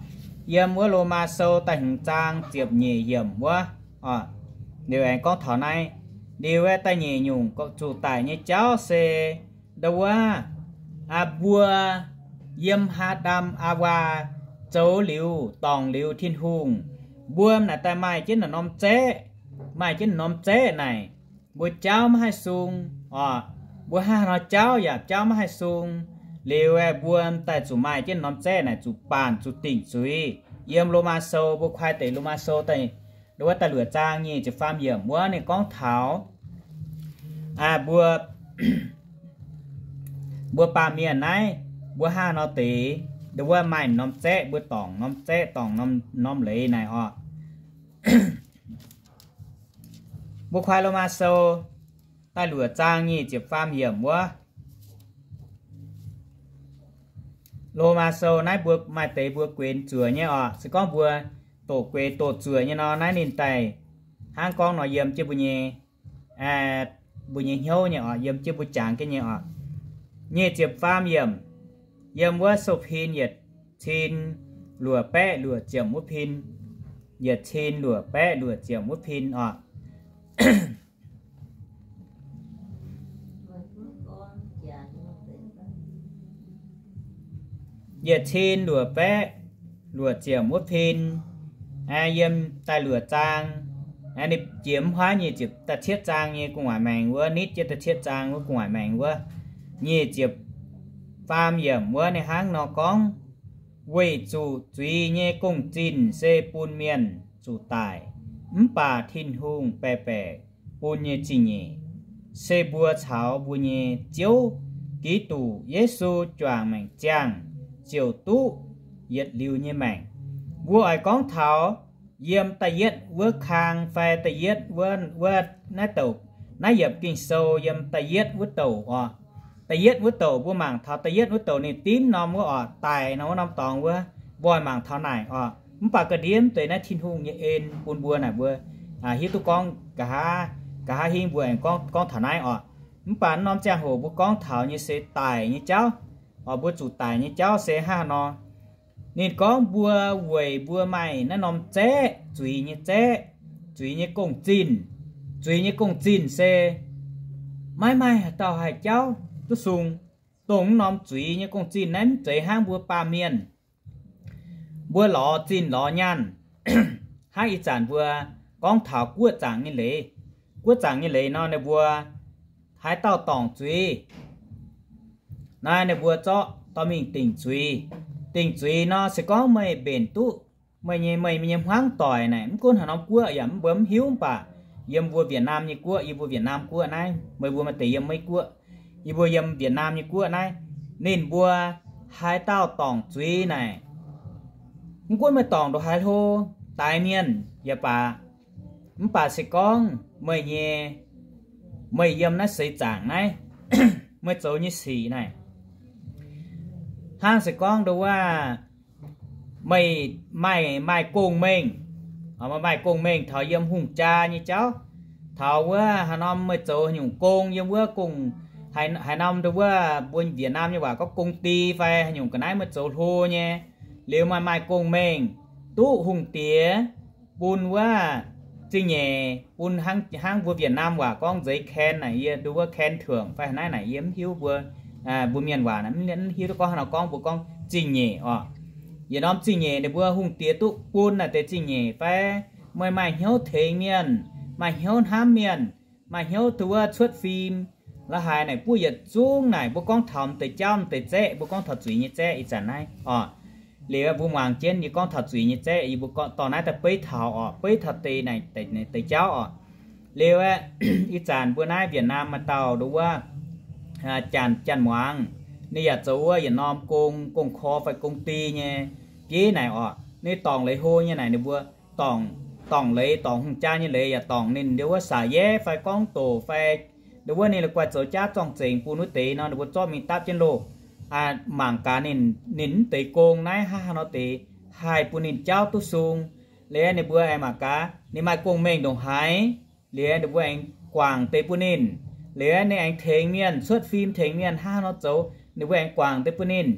Yiem wuov Lomaa Sou da'hmz zaang ziepc nyeic yiemc wuov, liuz aengx gorngv taux naaiv. Liuz da'nyeic nyungc zuqc daic nyei jauv se nduov wuov, mbuo yiem Aa^ndam Haawaa zoux liuz, dorngc liuz Tin-Hungh, mbuo naaic daaih maaih jienv norm-norm zaeqv, maaih jienv norm-norm zaeqv naaic, mbuo jauv maiv haih sung oc. Mbuo hnangv haaix nor jauv yaac jauv maiv haih sung. Liuz mbuo daaih zuqc maaih jienv norm-norm zaeqv naaic zuqc baanc zuqc dingc zuiz. Yiem Lomaa Sou, mbuo kuaai deix Lomaa Sou da'luoqc zaang nyic ziepc faam yiemc wuov ninh gorngv taux mbuo, mbuo baamh mienh naaiv, mbuo hnangv haaix nor deix, nduov wuov maaih norm-norm zaeqv, mbuo dorngc norm-norm zaeqv, dorngc norm-norm leiz naaic oc. Mbuo kuaai Lomaa Sou da'luoqc zaang nyic ziepc faam yiemc wuov. Lomaa Sou naaiv mbuo maaih deix mbuo guenx zuoqc nyei oc. Se gorngv mbuo doqc gueix doqc zuoqc nyei nor, naaiv ninh daaih hnangv gorngv nor yiem jienv mbuo nyei, mbuo nyei hnyouv nyei oc, yiem jienv mbuo jangx jienv nyei oc. Nyic ziepc faam yiemc, yiem wuov Sou-Pin yietc cin luoqc baeqv luoqc ziepc wuov pin, yietc cin luoqc baeqv luoqc ziepc wuov pin oc. Yietc cin luoqc baeqv luoqc ziepc wuov pin, yiem da'luoqc zaang, ninh jiex mv huaav nyic ziepc da'cietv zaang nyei gu'nguaaic maengx wuov, nitv jienv da'cietv zaang wuov gu'nguaaic maengx wuov, nyic ziepc faam yiemc wuov ninh hnangv nor gorngv, weic zuqc zuiz nyei gong-zinh se bun mienh zuqc daic, mv baac Tin-Hungh baeqc baeqc bun nyei zingh nyeic se mbuo caux mbuo nyei Ziouv, Giduc Yesu, juangc maengc ziangh ziouc duqv yietc liuz nyei maengc. Mbuo oix gorngv taux yiem da'yietv wuov kang fai da'yietv wuov, wuov naaiv douc, naaiv yiemc Ging-Sou yiem da'yietv wuov douc oc. Da'yietv wuov douc mbuo mangc taux da'yietv wuov douc ninh dimv norm wuov oc, daic nor wuov norm dorngx wuov, mbuo mangc taux naaic oc. Mv baac ga'ndiev deix naaiv Tin-Hungh nyei en bun mbuo naaic mbuo hiuv duqv gorngv nqa'haav, nqa'haav hingv mbuo aengx gorngv, gorngv taux naaiv oc. Mv baac norm ziangh hoc mbuo gorngv taux nyei se daic nyei jauv oc. Mbuo zuqc daic nyei jauv se hnangv haaix nor? Ninh gorngv mbuo weic mbuo maaih naaiv norm zaeqv, zuiz nyei zaeqv, zuiz nyei gong-zinh. Zuiz nyei gong-zinh se maiv maaih haaix dauh haih jauv duqv sung. dongh mv norm zuiz nyei gong-zinh naaiv mv zeiz hnangv mbuo baamh mienh mbuo lorz zinh lorz nyaanh. Hnangv ih zanc mbuo gorngv taux guoqv zaangc nyei leiz. Guoqv zaangc nyei leiz nor ninh mbuo haaix dauh dorngc zuiz, naaiv ninh mbuo zorqv dorh mingh dingc zuiz. Dingc zuiz nor se gorngv meih mbenc duqv meih nyei, meih nyei hmuangv doic naaic, mv gunv haaix norm guoqv yaac mv, mbuo mv hiuv, mv baac yiem mbuo Việt Nam nyei guoqv, yie mbuo Việt Nam guoqv naaiv, meih mbuo maaih deix yiem Meiv Guoqv, yie mbuo yiem Việt Nam nyei guoqv naaiv, ninh mbuo haaix dauh dorngc zuiz naaic, mv gunv meih dorngc ndongc haaix hlo, daix mienh yaac baac, mv baac se gorngv meih nyei, meih yiem naaiv seix zaangc naaiv, meih zoux nyei sic naaic, hnangv se gorngv nduov wuov, meih maaih, maaih gong-mengh, meih maaih gong-mengh taux yiem hungh jaa nyei jauv, taux wuov haaix norm meih zoux haaix nyungc gong yiem wuov gong, haaix, haaix norm nduov wuov mbuo Việt Nam nyei waac gorngv công ty fai haaix nyungc ga'naaiv meih zoux hlo nyei, liuz maaih, maaih gong-mengh duqv hungh diex bun wuov zingh nyeic, bun hnangv, hnangv mbuo Việt Nam waac gorngv nzeix khen naaic, yie nduov wuov khen thưởng fai haaix naaiv naaic, yie mv hiuv mbuo, mbuo mienh waac naaiv mv hiuv duqv gorngv haaix nor gorngv, mbuo gorngv zingh nyeic oc. Yietc norm zingh nyeic ninh mbuo hungh diex duqv bun naaic deix zingh nyeic fai, meih maaih hnyouv tengx mienh, maaih hnyouv hnamv mienh, maaih hnyouv nduov wuov cuotv fim, la'haaix naaic buov yietc zungv naaic, mbuo gorngv taux m'deix jauv m'deix zaeqv, mbuo gorngv taux zuiz nyei zaeqv ih zanc naaiv oc. Liuz mbuo muangx jienv yie gorngv taux zuiz nyei zaeqv, yie mbuo gorngv dorh naaiv daaih beiv taux oc, beiv taux deix naaic deix jauv oc. Liuz aeqv, ih zanc mbuo naaiv Việt Nam maaih dauh nduov wuov, janx, janx muangx, ninh yaac zoux wuov yietc norm gong, gong-korv fai công ty nyei bieiv naaic oc. Ninh dorngc leiz hlo nyei naaic, ninh mbuo dorngc, dorngc leiz, dorngc hungh jaa nyei leiz yaac dorngc ninh nduov wuov saax-yaev fai gorngv doc fai nduov wuov ninh la'guaih zoux jaav zorng-zengx bun wuov deix nor, ninh mbuo zorqv mingh dapv jienv loh, mangc gaax ninh, ninh mv deix gong naaiv hnangv haaix nor deix haih bun ninh jauv duqv sung. Liuz ninh mbuo aengx mangc gaax ninh maaih gong-mengh ndongc haaix, liuz ninh mbuo aengx guangc deix bun ninh. Liuz ninh aengx tengx mienh cuotv fim, tengx mienh hnangv haaix nor zoux, ninh mbuo aengx guangc deix bun ninh.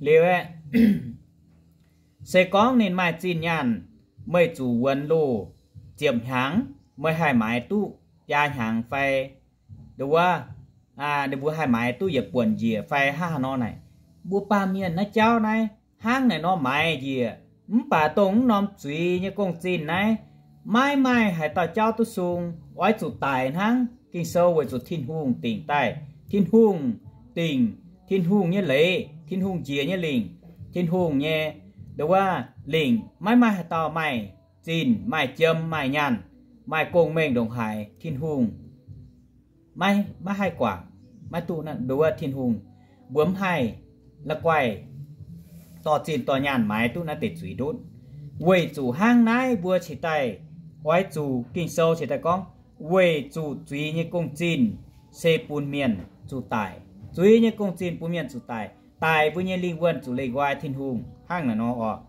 Liuz aeqv, se gorngv ninh maaih zinh nyaanh, meih zuqc wuonx loh ziepc hnyangx, meih haih maaiz duqv biaa hnyangx fai nduov wuov, ninh mbuo haih maaiz duqv yietc buonc njiec fai hnangv haaix nor naaic. Mbuo baamh mienh naaiv jauv naaiv hnangv naaic nor maaiz njiec, mv baac dongh mv norm zuiz nyei gong-zinh naaiv, maiv maaih haaix dauh jauv duqv sung. Oix zuqc daic hnangv. Ging-Sou weic zuqc Tin-Hungh dingc daaih. Tin-Hungh dingc, Tin-Hungh nyei leiz, Tin-Hungh njiec nyei lingc, Tin-Hungh nyei nduov wuov lingc maiv maaih haaix dauh maaih zinh, maaih jiem, maaih nyaanh, maaih gong-mengh ndongc haaix Tin-Hungh maiv, maiv haih guangc, maiv duqv nduov wuov Tin-Hungh, mbuo mv haih la'guaih dorh zinh dorh nyaanh maaiz duqv naaiv deix zuiz ndutv. Weic zuqc hnangv naaiv mbuo cingx daaih oix zuqc, Ging-Sou cingx daaih gorngv, weic zuqc zuiz nyei gong-zinh se bun mienh zuqc daic. Zuiz nyei gong-zinh bun mienh zuqc daic, daic mbuo nyei lingh wuonh zuqc leih nqoi Tin-Hungh hnangv naaic nor oc.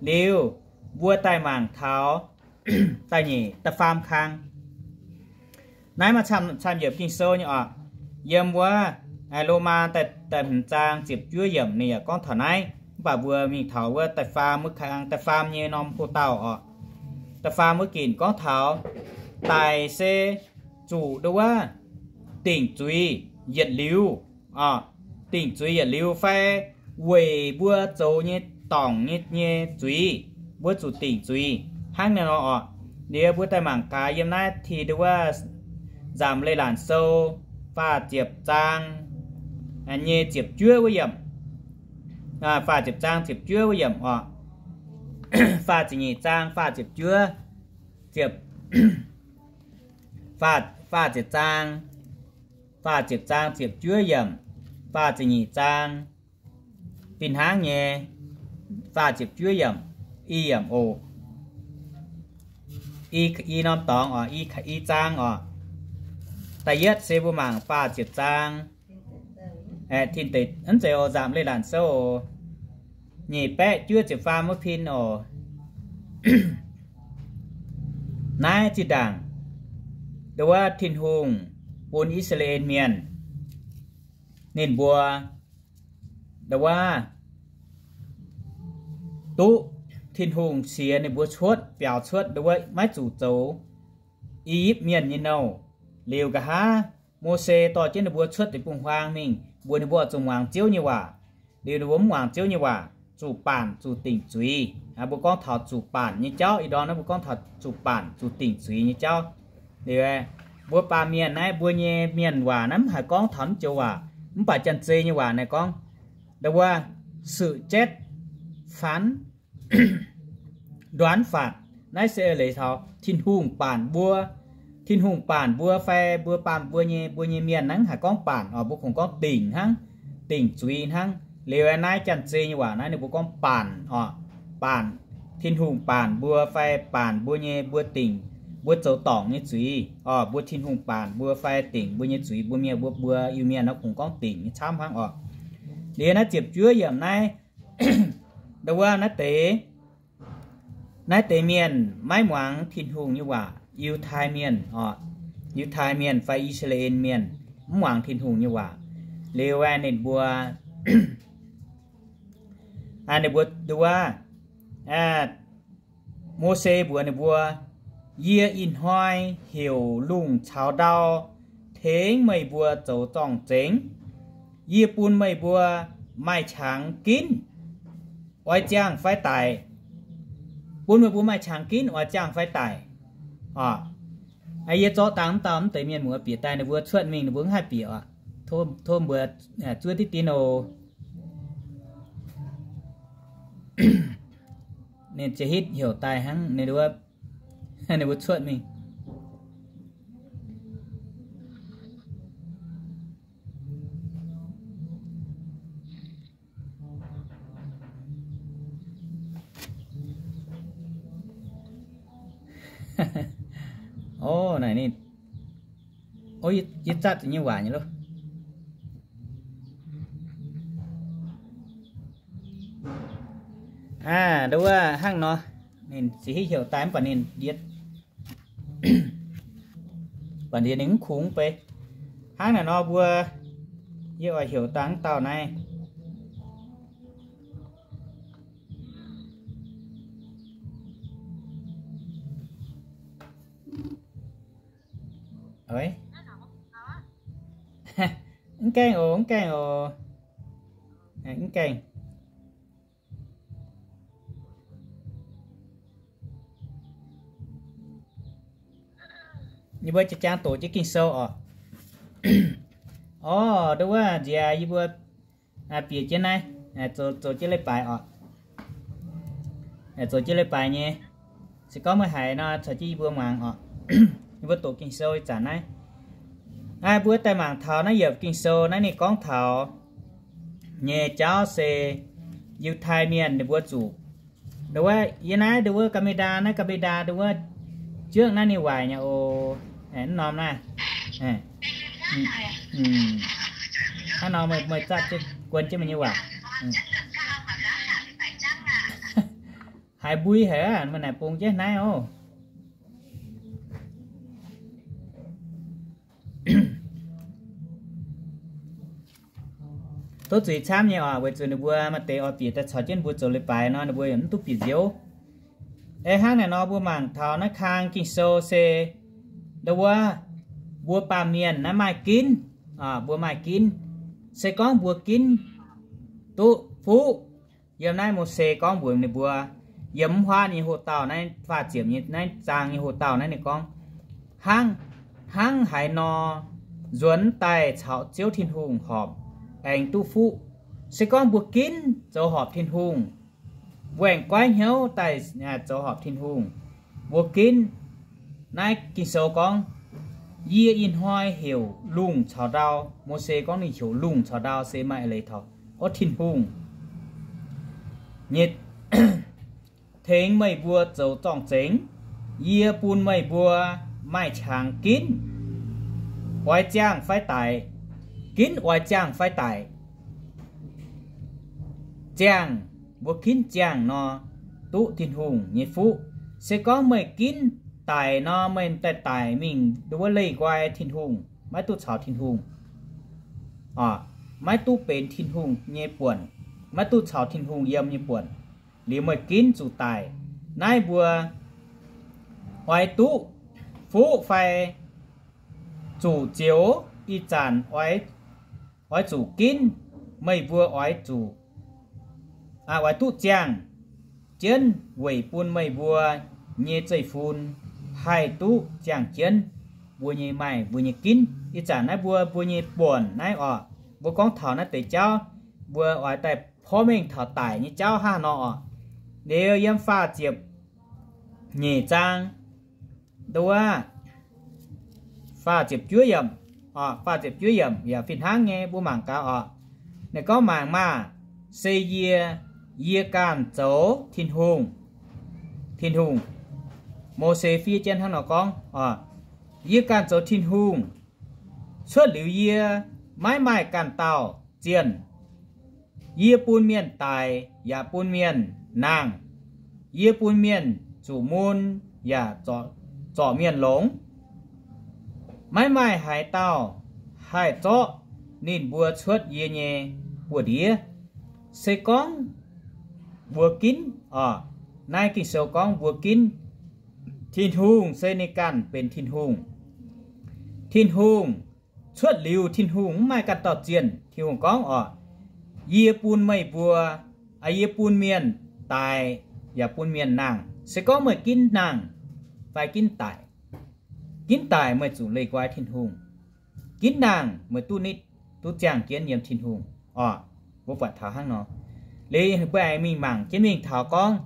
Liuz mbuo daaih mangc taux da'nyeic, da'faam kang. Naaiv maaih camv, camv yiemc Ging-Sou nyei oc. Yiem wuov Lomaa da'hmz zaang ziepc juov yiemc ninh yaac gorngv taux naaiv, mv baac mbuo mingh taux wuov da'faam wuov kang, da'faam nyei norm ho dauh oc. Da'faam wuov ginc gorngv taux daic se zuqc nduov wuov dingc zuiz yietc liuz, dingc zuiz yietc liuz fai weic mbuo zoux nyei dorngc nyei, nyei zuiz, mbuo zuqc dingc zuiz hnangv naaiv nor oc. Liuz mbuo daaih mangc gaax yiem naaiv ti nduov wuov Nzamc Leiz-Latc Sou faah ziepc zaang nyei ziepc juov wuov yiemc, faah ziepc zaang ziepc juov wuov yiemc oc. Faah ziepc nyeic zaang faah ziepc juov, ziepc, faah, faah ziepc zaang, faah ziepc zaang ziepc juov yiemc, faah ziepc nyeic zaang fih hnangv nyei, faah ziepc juov yiemc, i yiemc oc. I, i norm dorngx oc, i, i zaang oc. Da'yietv se mbuo mangc faah ziepc zaang, tin deix, mv zeiz oc, Nzamc Leiz-Latc Sou oc, nyic baeqv juov ziepc faam wuov pin oc. Naaiv zinh ndaangc nduov wuov Tin-Hungh bun I^saa^laa^en Mienh ninh mbuo nduov wuov duqv Tin-Hungh siex ninh mbuo cuotv, biaux cuotv nduov wuov maiv zuqc zoux I^yipv Mienh nyei nouh. Liuz nqa'haav Mose dorh jienv ninh mbuo cuotv deic-bung-huaang mingh, mbuox ninh mbuo oix zuqc muangx Ziouv nyei waac. Liuz ninh mbuo mv muangx Ziouv nyei waac, zuqc baanc zuqc dingc zuiz. Mbuo gorngv taux zuqc baanc nyei jauv, ih ndorm naaiv mbuo gorngv taux zuqc baanc zuqc dingc zuiz nyei jauv. Liuz mbuo baamh mienh naaiv, mbuo nyei mienh waac naaiv mv haih gorngv taux naaiv joux waac, mv baac Janx-Zei nyei waac naaiv gorngv, nda wuov, sự chết phán đoán phạt, naaiv se eix leiz taux Tin-Hungh baanc mbuo. Tin-Hungh baanc mbuo fai mbuo baamh mbuo nyei, mbuo nyei mienh naaiv mv haih gorngv baanc oc, mbuo kungx gorngv dingc hnangv, dingc zuiz hnangv. Liuz naaiv Janx-Zei nyei waac naaiv ninh mbuo gorngv baanc oc, baanc. Tin-Hungh baanc mbuo fai baanc mbuo nyei, mbuo dingc, mbuo zoux dorngc nyei zuiz oc, mbuo Tin-Hungh baanc mbuo fai dingc mbuo nyei zuiz, mbuo mienh, mbuo, mbuo Iu-Mienh nor kungx gorngv dingc nyei camv hnangv oc. Liuz naaiv ziepc juov yiemc naaiv, nda wuov naaiv deix, naaiv deix mienh maiv muangx Tin-Hungh nyei waac, Yiutai Mienh oc, Yiutai Mienh fai I^saa^laa^en Mienh mv muangx Tin-Hungh nyei waac. Liuz ninh mbuo, ninh mbuo, nda wuov, Mose mbuox ninh mbuo, Yie ih hnoi heuc lungh caux ndau tengx meih mbuo zoux zorng-zengx. Yie bun meih mbuo maaih qangx ginv, oix ziangh fai daic. Bun meih mbuo maaih qangx ginv, oix ziangh fai daic. Oc, yie zorqv dangh mv dauh mv deix mienh muoz bieqc daaih, ninh mbuo cuotv mingh ninh mbuo mv haih bieqc oc. Tov, tov mbuo zuov diqv dien oc. Ninh ziouc hitv heuc daaih hnangv, ninh mbuo, ninh mbuo cuotv mingh. Ov, naaic ninh, ov, yie, yie zatv zuqc nyei waac nyei loh. Aa, nda wuov hnangv nor, ninh ziouc hitv heuc daaih mv baac ninh ndiev, baac ndiev ninh mv kungx bei. Hnangv naaic nor mbuo, yie oix heuc dangh dauh naaiv. Mv gaengh oc, mv gaengh oc. Mv gaengh. Yie mbuo jiex jangx doqc jienv Ging-Sou oc. Orv, nduov wuov nziex yie mbuo bieqc jienv naaiv, zoux, zoux jienv leiz-baaix oc. Zoux jienv leiz-baaix nyei. Se gorngv meih haiz nor, caux jienv yie mbuo muangx oc. Yie mbuo doqc Ging-Sou ih zanc naaiv. Mbuo daaih mangc taux naaiv yiemc Ging-Sou naaiv ninh gorngv taux nyei jauv se Yiutai Mienh ninh mbuo zuqc, nduov wuov, yie naaiv nduov wuov Canada, naaiv Canada nduov wuov, juangc naaiv ninh waaic nyei oc. Mv norm naaiv. Hnangv nor meih, meih zatv guon jienv meih nyei waac. Haiz mbui haic aqv, meih naaic bungx jienv naaiv oc. Tov zuiz camv nyei oc, weic zuqc ninh mbuo maaih deix oix bieqc daaih caux jienv mbuo zoux leiz-baaix nor, ninh mbuo yaac mv duqv bieqc nziouv. Hnangv naaic nor, mbuo mangc taux naaiv kang Ging-Sou se, nduov wuov, mbuo baamh mienh naaiv maaih ginv, mbuo maaih ginv. Se gorngv mbuo ginv duqv fuqv, yiem naaiv Mose gorngv mbuox ninh mbuo, yiem mv huaav nyei hoc-dauh naaiv, faah ziepc nyei naaiv zaang nyei hoc-dauh naaiv ninh gorngv, hnangv, hnangv haaix nor nzuonx daaih caux Ziouv Tin-Hungh horpc, aengx duqv fuqv. Se gorngv mbuo ginv zoux horpc Tin-Hungh, mbuo aengx goiv hnyouv daaih zoux horpc Tin-Hungh, mbuo ginv. Naaiv Ging-Sou gorngv, yie ih hnoi heuc lungh caux ndau. Mose gorngv ninh heuc lungh caux ndau se maaih eix leiz taux, orv, Tin-Hungh nyei tengx meih mbuo zoux zorng-zengx. Yie bun meih mbuo maaih qangx ginv, oix ziangh fai daic. Ginv oix ziangh fai daic? Ziangh. Mbuo ginv ziangh nor, duqv Tin-Hungh nyei fuqv. Se gorngv meih ginv daic nor, meih daaih daic mingh nduov wuov leih nqoi Tin-Hungh, maiv duqv caux Tin-Hungh, maiv duqv benx Tin-Hungh nyei buonc, maiv duqv caux Tin-Hungh yiem nyei buonc. Liuz meih ginv zuqc daic. Naaiv mbuo oix duqv fuqv fai zuqc zioux ih zanc oix, oix zuqc ginv, meih mbuo oix zuqc, oix duqv ziangh jienv weic bun meih mbuo nyei zeiv-fun haih duqv ziangh jienv mbuo nyei maaih mbuo nyei ginv. Ih zanc naaiv mbuo, mbuo nyei buonc naaiv oc, mbuo gorngv taux naaiv deix jauv, mbuo oix daaih porv mengh taux daic nyei jauv hnangv nor oc. Liuz yiem faah ziepc nyeic zaang, nduov, faah ziepc juov yiemc, faah ziepc juov yiemc yaac fih hnangv nyei, mbuo mangc gaax oc. Ninh gorngv, Mangc maah! Se yie, yie ganh zoux Tin-Hungh. Tin-Hungh, Mose fiev jienv hnangv nor gorngv, Yie ganh zoux Tin-Hungh. Cuotv liuz yie, maiv maaih ganh dauh zienh. Yie bun mienh daic yaac bun mienh nangh. Yie bun mienh zuqc mun yaac zorc mienh longx. Maiv maaih haaix dauh haih zorqv ninh mbuo cuotv yie nyei buoz-ndiev. Se gorngv mbuo ginv oc, naaiv Ging-Sou gorngv mbuo ginv, Tin-Hungh se ninh ganh benx Tin-Hungh. Tin-Hungh, cuotv liuz Tin-Hungh mv maaih ganh dauh zienh. Tin-Hungh gorngv oc, Yie bun meih mbuo, yie bun mienh daic yaac bun mienh nangh. Se gorngv meih ginv nangh fai ginv daic, ginv daic meih zuqc leih nqoi Tin-Hungh. Ginv nangh meih duqv nitv, duqv ziangh jienv yiem Tin-Hungh oc. Mbuo buatc taux hnangv nor. Liuz mbuo aengx mingh mangc jienv mingh taux gorngv,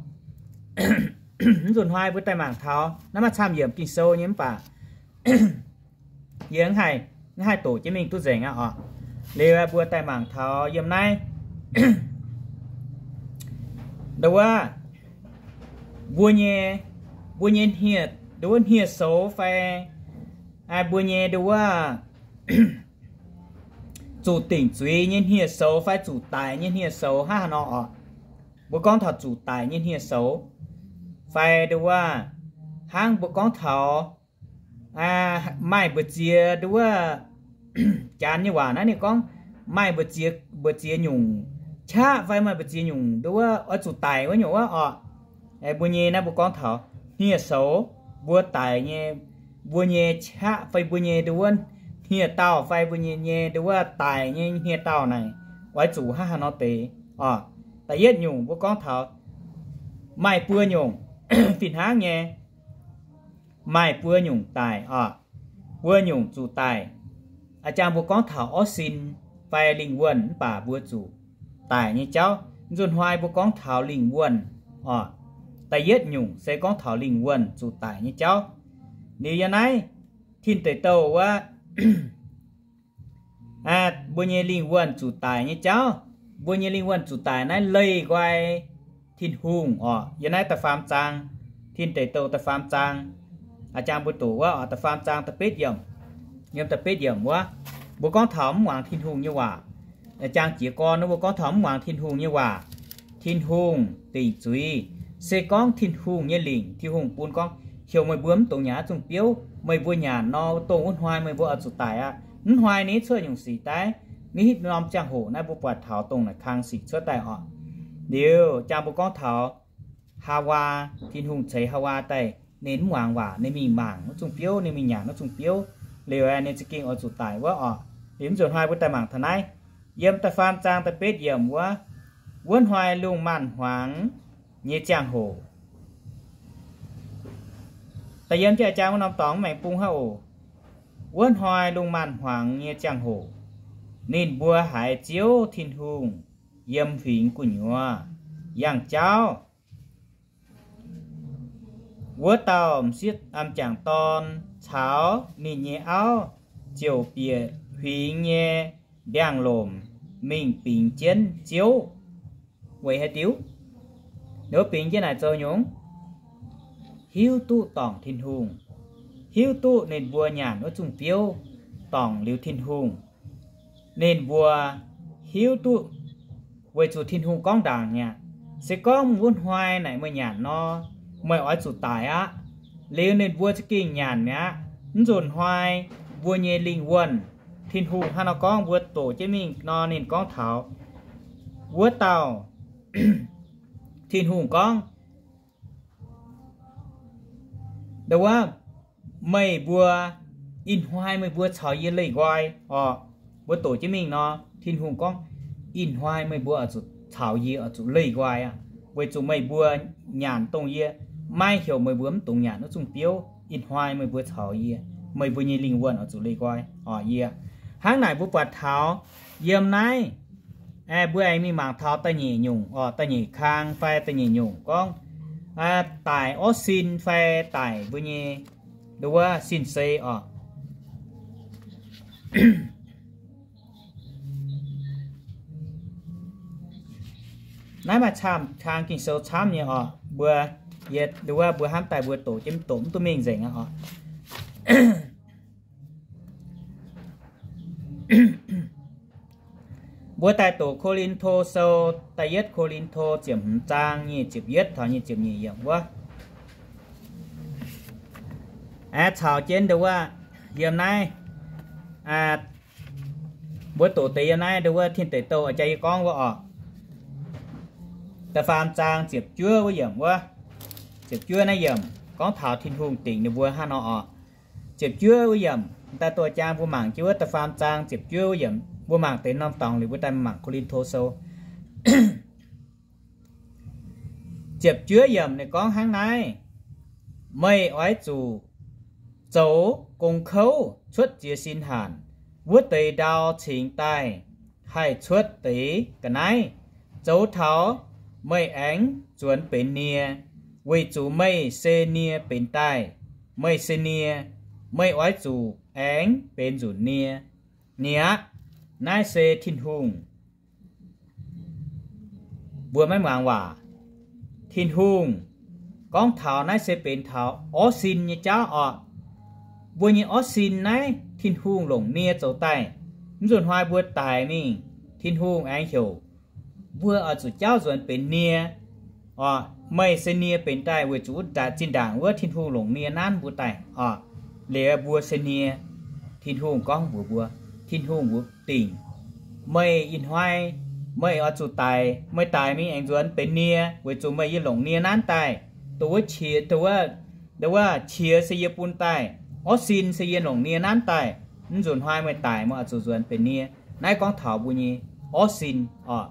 mv nzunc hnoi mbuo daaih mangc taux naaiv maaih camv yiemc Ging-Sou nyei mv baac yie mv haih doqc jienv mingh duqv nzengc aqv oc. Liuz mbuo daaih mangc taux yiem naaiv, nduov, mbuo nyei, mbuo nyei hniev, nduov hniev-soux fai mbuo nyei nduov zuqc dingc zuiz nyei hniev-soux fai zuqc daic nyei hniev-soux hnangv haaix nor oc. Mbuo gorngv taux zuqc daic nyei hniev-soux fai nduov, hnangv mbuo gorngv taux maaih mbu'ziex nduov, Janx nyei waac naaiv ninh gorngv maaih mbu'ziex, mbu'ziex nyungc qaqv fai maaih mbu'ziex nyungc nduov oix zuqc daic wuov nyungc wuov oc. Mbuo nyei naaiv mbuo gorngv taux hniev-soux, mbuo daic nyei, mbuo nyei qaqv fai mbuo nyei nduov hniev-daauh fai mbuo nyei, nyei nduov daic nyei hniev-daauh naaic oix zuqc hnangv haaix nor deix oc. Da'yietv nyungc mbuo gorngv taux maaih buo nyungc fih hnangv nyei, maaih buo nyungc daic oc. Buo nyungc zuqc daic. A'jang mbuo gorngv taux orv sin fai lingh wuonh mv baac mbuo zuqc daic nyei jauv. Mv nzunc hnoi mbuo gorngv taux lingh wuonh oc. Da'yietv nyungc se gorngv taux lingh wuonh zuqc daic nyei jauv. Liuz yiem naaiv Tin Deic Douh wuov, mbuo nyei lingh wuonh zuqc daic nyei jauv, mbuo nyei lingh wuonh zuqc daic naaiv leih nqoi Tin-Hungh oc. Yiem naaiv da'faam zaang, Tin Deic Douh da'faam zaang, a'jang mbuo doqc wuov oc, da'faam zaang da'betv yiemc, yiem da'betv yiemc wuov, mbuo gorngv taux mv muangx Tin-Hungh nyei waac. A'jang jiez gorn wuov mbuo gorngv taux mv muangx Tin-Hungh nyei waac, Tin-Hungh dingc zuiz. Se gorngv Tin-Hungh nyei lingc, Tin-Hungh bun gorngv, heuc meih mbuo mv dungx nyanc naaiv zungh biouv. Meih mbuo nyanc nor, dongh wuov hnoi meih mbuo oix zuqc daic aqv. Mv hnoi ninh cuotv nyungc sic daaih, mv hitv norm ziangh hoc naaiv mbuo buatc taux dongh naaic kang sic cuotv daaih oc. Liuz jang mbuo gorngv taux Haawaa, Tin-Hungh ceix Haawaa daaih, ninh mv muangx waac, ninh mingh mangc wuov zungh biouv, ninh mingh nyanc wuov zungh biouv. Liuz ninh za'gengh oix zuqc daic wuov oc. Liuz mv nzunc hnoi mbuo daaih mangc taux naaiv, yiem da'faam zaang da'betv yiemc wuov, wuov hnoi lungh maanz-hmuangx nyei ziangh hoc. Da'yietv jaa-jaa wuov norm dorngx mv maengx bung hnangv oc. Wuov hnoi lungh maanz-hmuangx nyei ziangh hoc, ninh mbuo haiz Ziouv Tin-Hungh yiem huingx gu'nyuoz yangh jauv. Wuov dauh m'sieqv m'jangc dorn caux ninh nyei auv ziouc bieqc huingx nyei ndiangx-lomc mingh bingx jienv Ziouv. Weic haaix diuc? Ninh mbuo bingx jienv naaic zoux nyungc? Hiuv duqv dorngc Tin-Hungh, hiuv duqv ninh mbuo nyanc wuov zungh biouv dorngc liuz Tin-Hungh. Ninh mbuo hiuv duqv weic zuqc Tin-Hungh gorngv ndaangc mi'aqv, se gorngv wuov hnoi naaic meih nyanc nor, meih oix zuqc daic aqv. Liuz ninh mbuo za'gengh nyanc mi'aqv. Mv nzunc hnoi mbuo nyei lingh wuonh, Tin-Hungh hnangv nor gorngv mbuo doqc jienv mingh nor, ninh gorngv taux wuov dauh Tin-Hungh gorngv, nduov, meih mbuo, ih hnoi meih mbuo caux yie leih nqoi oc. Mbuo doqc jienv mingh nor, Tin-Hungh gorngv, ih hnoi meih mbuo oix zuqc caux yie oix zuqc leih nqoi aqv, weic zuqc meih mbuo nyanc dongh yie maiv heuc meih mbuo mv dungx nyanc wuov zungh biouv. Ih hnoi meih mbuo caux yie, meih mbuo nyei lingh wuonh oix zuqc leih nqoi oc. Yie hnangv naaic mbuo buatc taux yiem naaiv, mbuo aengx mingh mangc taux da'nyeic nyungc oc, da'nyeic kang fai da'nyeic nyungc gorngv daic orv sin fai daic mbuo nyei nduov sin sei oc. Naaiv maaih camv, kang Ging-Sou camv nyei oc. Mbuo, yie nduov mbuo hnamv daaih mbuo doqc jienv doqc mv duqv mingh nzengc aqv oc. Mbuo daaih doqc Ko^lin^to Sou, da'yietv Ko^lin^to ziepc hmz zaang nyic ziepc yietv taux nyic ziepc nyeic yiemc wuov. Aeqv, caux jienv nduov yiem naaiv, mbuo doqc deix yiem naaiv nduov Tin Deic Douh jaa yie gorngv wuov oc. Da'faam zaang ziepc juov wuov yiemc wuov, ziepc juov naaiv yiemc gorngv taux Tin-Hungh dingc ninh mbuo hnangv nor oc. Ziepc juov wuov yiemc daaih doqc jang mbuo mangc jienv wuov da'faam zaang ziepc juov wuov yiemc, mbuo mangc deix norm dorngx liuz mbuo daaih mangc Ko^lin^to Sou. Ziepc juov yiemc ninh gorngv hnangv naaiv, meih oix zuqc zoux gong kouv cuotv jiez sin hanc, wuov deix ndau cingx daaih haih cuotv deix ga'naaiv, zoux taux meih aengx nzuonx benx nie, weic zuqc meih se nie benx daaih. Meih se nie, meih oix zuqc aengx benx nzunc nie. Nie aqv, naaiv se Tin-Hungh. Mbuo maiv muangx waac. Tin-Hungh gorngv taux naaiv se benx taux orv sin nyei jauv oc. Mbuo nyei orv sin naaiv Tin-Hungh longc nie zoux daaih. Mv nzunc hnoi mbuo daic mingh, Tin-Hungh aengx heuc mbuo oix zuqc jauv nzuonx benx nie oc. Meih se nie benx daaih weic zuqc wuov zinh ndaangc wuov Tin-Hungh longc nie nanv mbuo daaih oc. Liuz mbuo se nie. Tin-Hungh gorngv mbuox mbuo, Tin-Hungh mbuox dingc, meih ih hnoi meih oix zuqc daic. Meih daic mingh aengx nzuonx benx nie weic zuqc meih yie longc nie nanv daaih. Dongh wuov qiex, dongh wuov qiex se yie bun daaih. Orv sin se yie longc nie nanv daaih. Mv nzunc hnoi meih daic meih oix zuqc nzuonx benx nie. Naaiv gorngv taux mbuo nyei orv sin oc.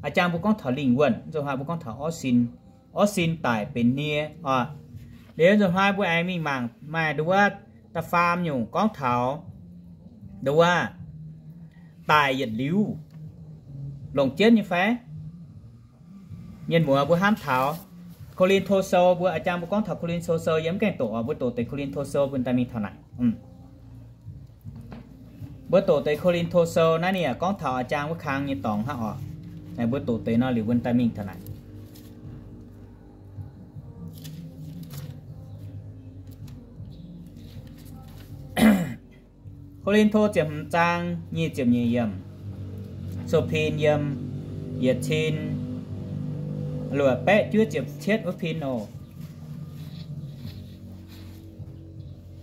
A'jang mbuo gorngv taux lingh wuonh, mv nzunc hnoi mbuo gorngv taux orv sin. Orv sin daic benx nie oc. Liuz nzunc hnoi mbuo aengx mingh mangc maaih nduov wuov da'faam nyungc gorngv taux nduov wuov daic yietc liuz. Longc jienv nyei fai? Mienh muoz mbuo hnamv taux Ko^lin^to Sou, mbuo a'jang mbuo gorngv taux Ko^lin^to Sou yie mv gaengh doqc oc. Mbuo doqc deix Ko^lin^to Sou bun daaih mingh taux naaic. Mbuo doqc deix Ko^lin^to Sou naaiv ninh yaac gorngv taux a'jang wuov kang nyei dorngx hnangv oc. Naaic mbuo doqc deix nor liuz mbuo daaih mingh taux naaic. Ko^lin^to ziepc hmz zaang nyic ziepc nyeic yiemc, sou-pin yiem yietc cin luoqc baeqv juov ziepc cietv wuov pin oc.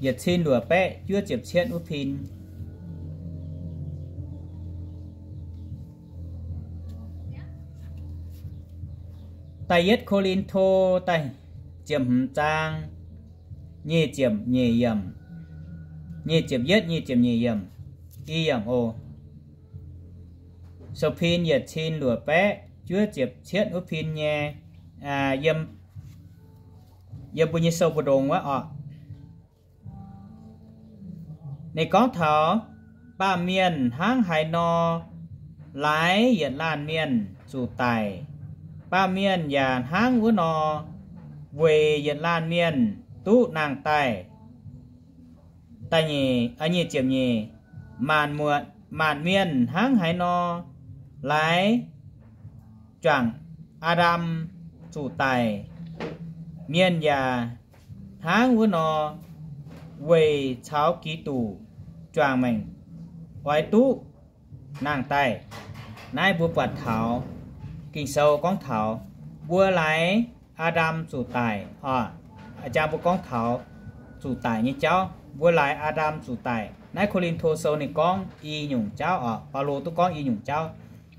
Yietc cin luoqc baeqv juov ziepc cietv wuov pin. Da'yietv Ko^lin^to da'ziepc hmz zaang nyic ziepc nyeic yiemc, nyic ziepc yietv, nyic ziepc nyeic yiemc, i yiemc oc. Sou-pin yietc cin luoqc baeqv juov ziepc cietv wuov pin nyei, yiem, yiem mbuo nyei sou mbu'ndongx wuov oc. Ninh gorngv taux baamh mienh hnangv haaix nor laaix yietc laanh mienh zuqc daic, baamh mienh yaac hnangv wuov nor weic yietc laanh mienh duqv nangh daaih. Da'nyeic, nyic ziepc nyeic, maanc mienh hnangv haaix nor laaix juangc Aa^ndam zuqc daic, mienh yaac hnangv wuov nor weic caux Giduc juangc maengc oix duqv nangh daaih. Naaiv mbuo buatc taux Ging-Sou gorngv taux mbuo laaix Aa^ndam zuqc daic oc. A'jang mbuo gorngv taux zuqc daic nyei jauv, mbuo laaix Aa^ndam zuqc daic. Naaiv Ko^lin^to Sou ninh gorngv i nyungc jauv oc. Baulo duqv gorngv i nyungc jauv.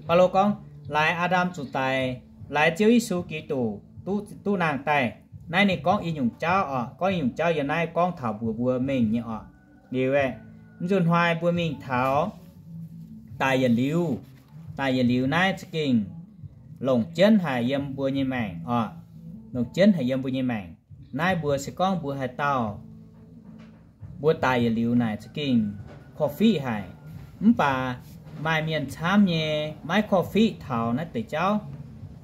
Baulo gorngv laaix Aa^ndam zuqc daic, laaix Ziouv Yesu Giduc duqv, duqv nangh daaih. Naaiv ninh gorngv i nyungc jauv oc. Gorngv i nyungc jauv yiem naaiv gorngv taux mbuox mbuo mengh nyei oc. Liuz aeqv, mv nzunc hnoi mbuo mingh taux daic yietc liuz. Daic yietc liuz naaiv za'gengh longc jienv haic yiem mbuo nyei maengc oc. Longc jienv haic yiem mbuo nyei maengc. Naaiv mbuo se gorngv mbuo haaix dauh mbuo daic yietc liuz naaic za'gengh korv-fiqv haic. Mv baac maaih mienh camv nyei maiv korv-fiqv taux naaiv deix jauv,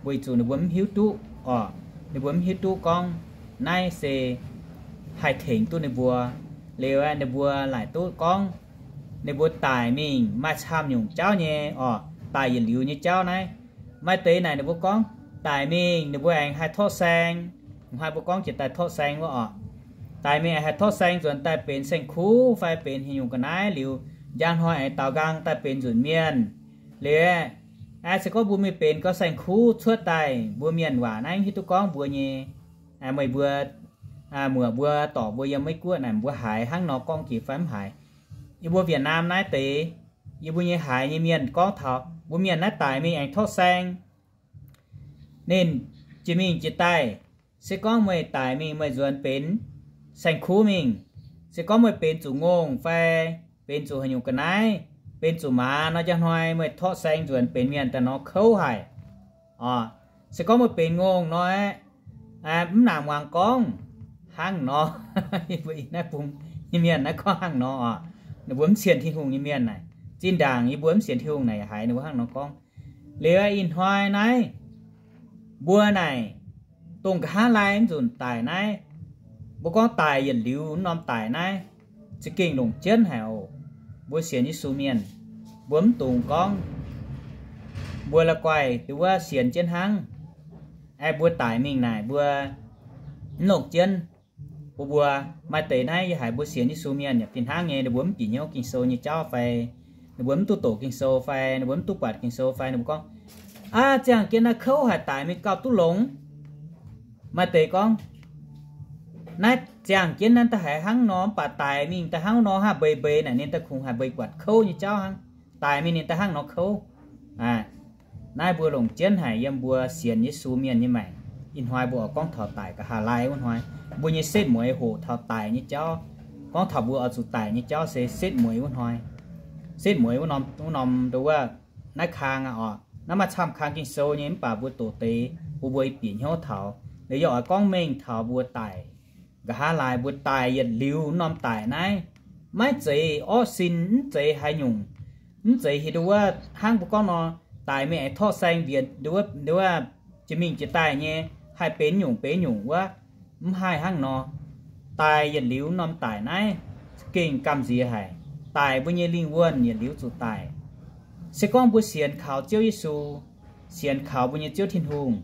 weic zuqc ninh mbuo mv hiuv duqv oc. Ninh mbuo mv hiuv duqv gorngv naaiv se haih tengx duqv ninh mbuo. Liuz aeqv, ninh mbuo laaic duqv gorngv ninh mbuo daic mingh maaih camv nyungc jauv nyei oc, daic yietc liuz nyei jauv naaiv. Maaih deix naaic ninh mbuo gorngv daic mingh ninh mbuo aengx haih torqv saeng. Hnoi mbuo gorngv jiex daaih torqv saeng wuov oc. Daic mingh aengx haih torqv saeng nzuonx daaih benx saeng-kuv fai benx haaix nyungc ga'naaiv liuz, njang hnoi aengx daaux nqaang daaih benx nzunc mienh. Liuz aeqv, se gorngv mbuo mingh benx gau saeng-kuv cuotv daaih, mbuo mienh waac naaiv hiuv duqv gorngv mbuo nyei, meih mbuo, muoc mbuo dorc mbuo yiem Meiv Guoqv naaic mbuo haiz hnangv nor gorngv jiex fai mv haiz. Yie mbuo Việt Nam naaiv deix, yie mbuo nyei haiz nyei mienh gorngv taux mbuo mienh naaiv daic mingh aengx torqv saeng. Ninh jiex mingh jiex daaih, se gorngv meih daic mingh meih nzuonx benx saeng-kuv mingh, se gorngv meih benx zuqc ngongh fai benx zuqc haaix nyungc ga'naaiv, benx zuqc maaz nor, njang hnoi meih torqv saeng nzuonx benx mienh daaih nor kouv haic. Oc, se gorngv meih benx ngongh nor aeqv, mv nangc muangx gorngv hnangv nor. Yie mbuo naaiv bung nyei mienh naaiv gorngv hnangv nor oc. Ninh mbuo mv sienx Tin-Hungh nyei mienh naaic, zinh ndaangc yie mbuo mv sienx Tin-Hungh naaic yaac haiz ninh mbuo hnangv nor gorngv. Liuz ih hnoi naaiv mbuo naaic dongh nqa'haav laai mv nzunc daic naaiv, mbuo gorngv daic yietc liuz wuov norm daic naaiv za'gengh longc jienv haic oc. Mbuo sienx Yesu mienh, mbuo mv dungx gorngv mbuo la'guaih dongh wuov sienx jienv hnangv, aeqv, mbuo daic mingh naaic mbuo mv longc jienv. Mbuo, mbuo maaih deix naaiv yie haiz mbuo sienx Yesu mienh yaac fih hnangv nyei, ninh mbuo mv bieqc hnyouv Ging-Sou nyei jauv fai ninh mbuo mv duqv doqc Ging-Sou fai ninh mbuo mv duqv buatc Ging-Sou fai ninh mbuo gorngv, aav, ziangh jienv naaiv kouv haic, daic mingh gauh duqv longx. Maaih deix gorngv, naaiv ziangh jienv naaiv da'faanh haiz hnangv nor, mv baac daic mingh da'faanh hnangv nor haih mbeix mbeix naaic, ninh da'faanh kungx haih mbeix buatc kouv nyei jauv hnangv. Daic mingh ninh da'faanh hnangv nor kouv. Naaiv mbuo longc jienv haic yiem mbuo sienx Yesu mienh nyei maengc. Ih hnoi mbuo oix gorngv taux daic nqa'haav laai wuov hnoi, mbuo nyei setv mueiz hoqc taux daic nyei jauv. Gorngv taux mbuo oix zuqc daic nyei jauv se setv mueiz wuov hnoi. Setv mueiz wuov norm, wuov norm dongh wuov naaiv kang aqv oc. Naaiv maaih camv kang Ging-Sou nyei, mv baac mbuo doqc deix, mbuo, mbuo bieqc hnyouv taux. Liuz yie oix gorngv mengh taux mbuo daic nqa'haav laai, mbuo daic yietc liuz norm daic naaiv, maiv zeiz orqv sin, mv zeiz haaix nyungc, mv zeiz hieh nduov hnangv mbuo gorngv nor, daic mingh aengx torqv saeng mbienx nduov, jiex mingh jiex daaih nyei, haih benx nyungc benx nyungc wuov. Mv haih hnangv nor. Daic yietc liuz norm daic naaiv gengh gamh nziex haic. Daic mbuo nyei lingh wuonh yietc liuz zuqc daic. Se gorngv mbuo sienx kaux Ziouv Yesu, sienx kaux mbuo nyei Ziouv Tin-Hungh,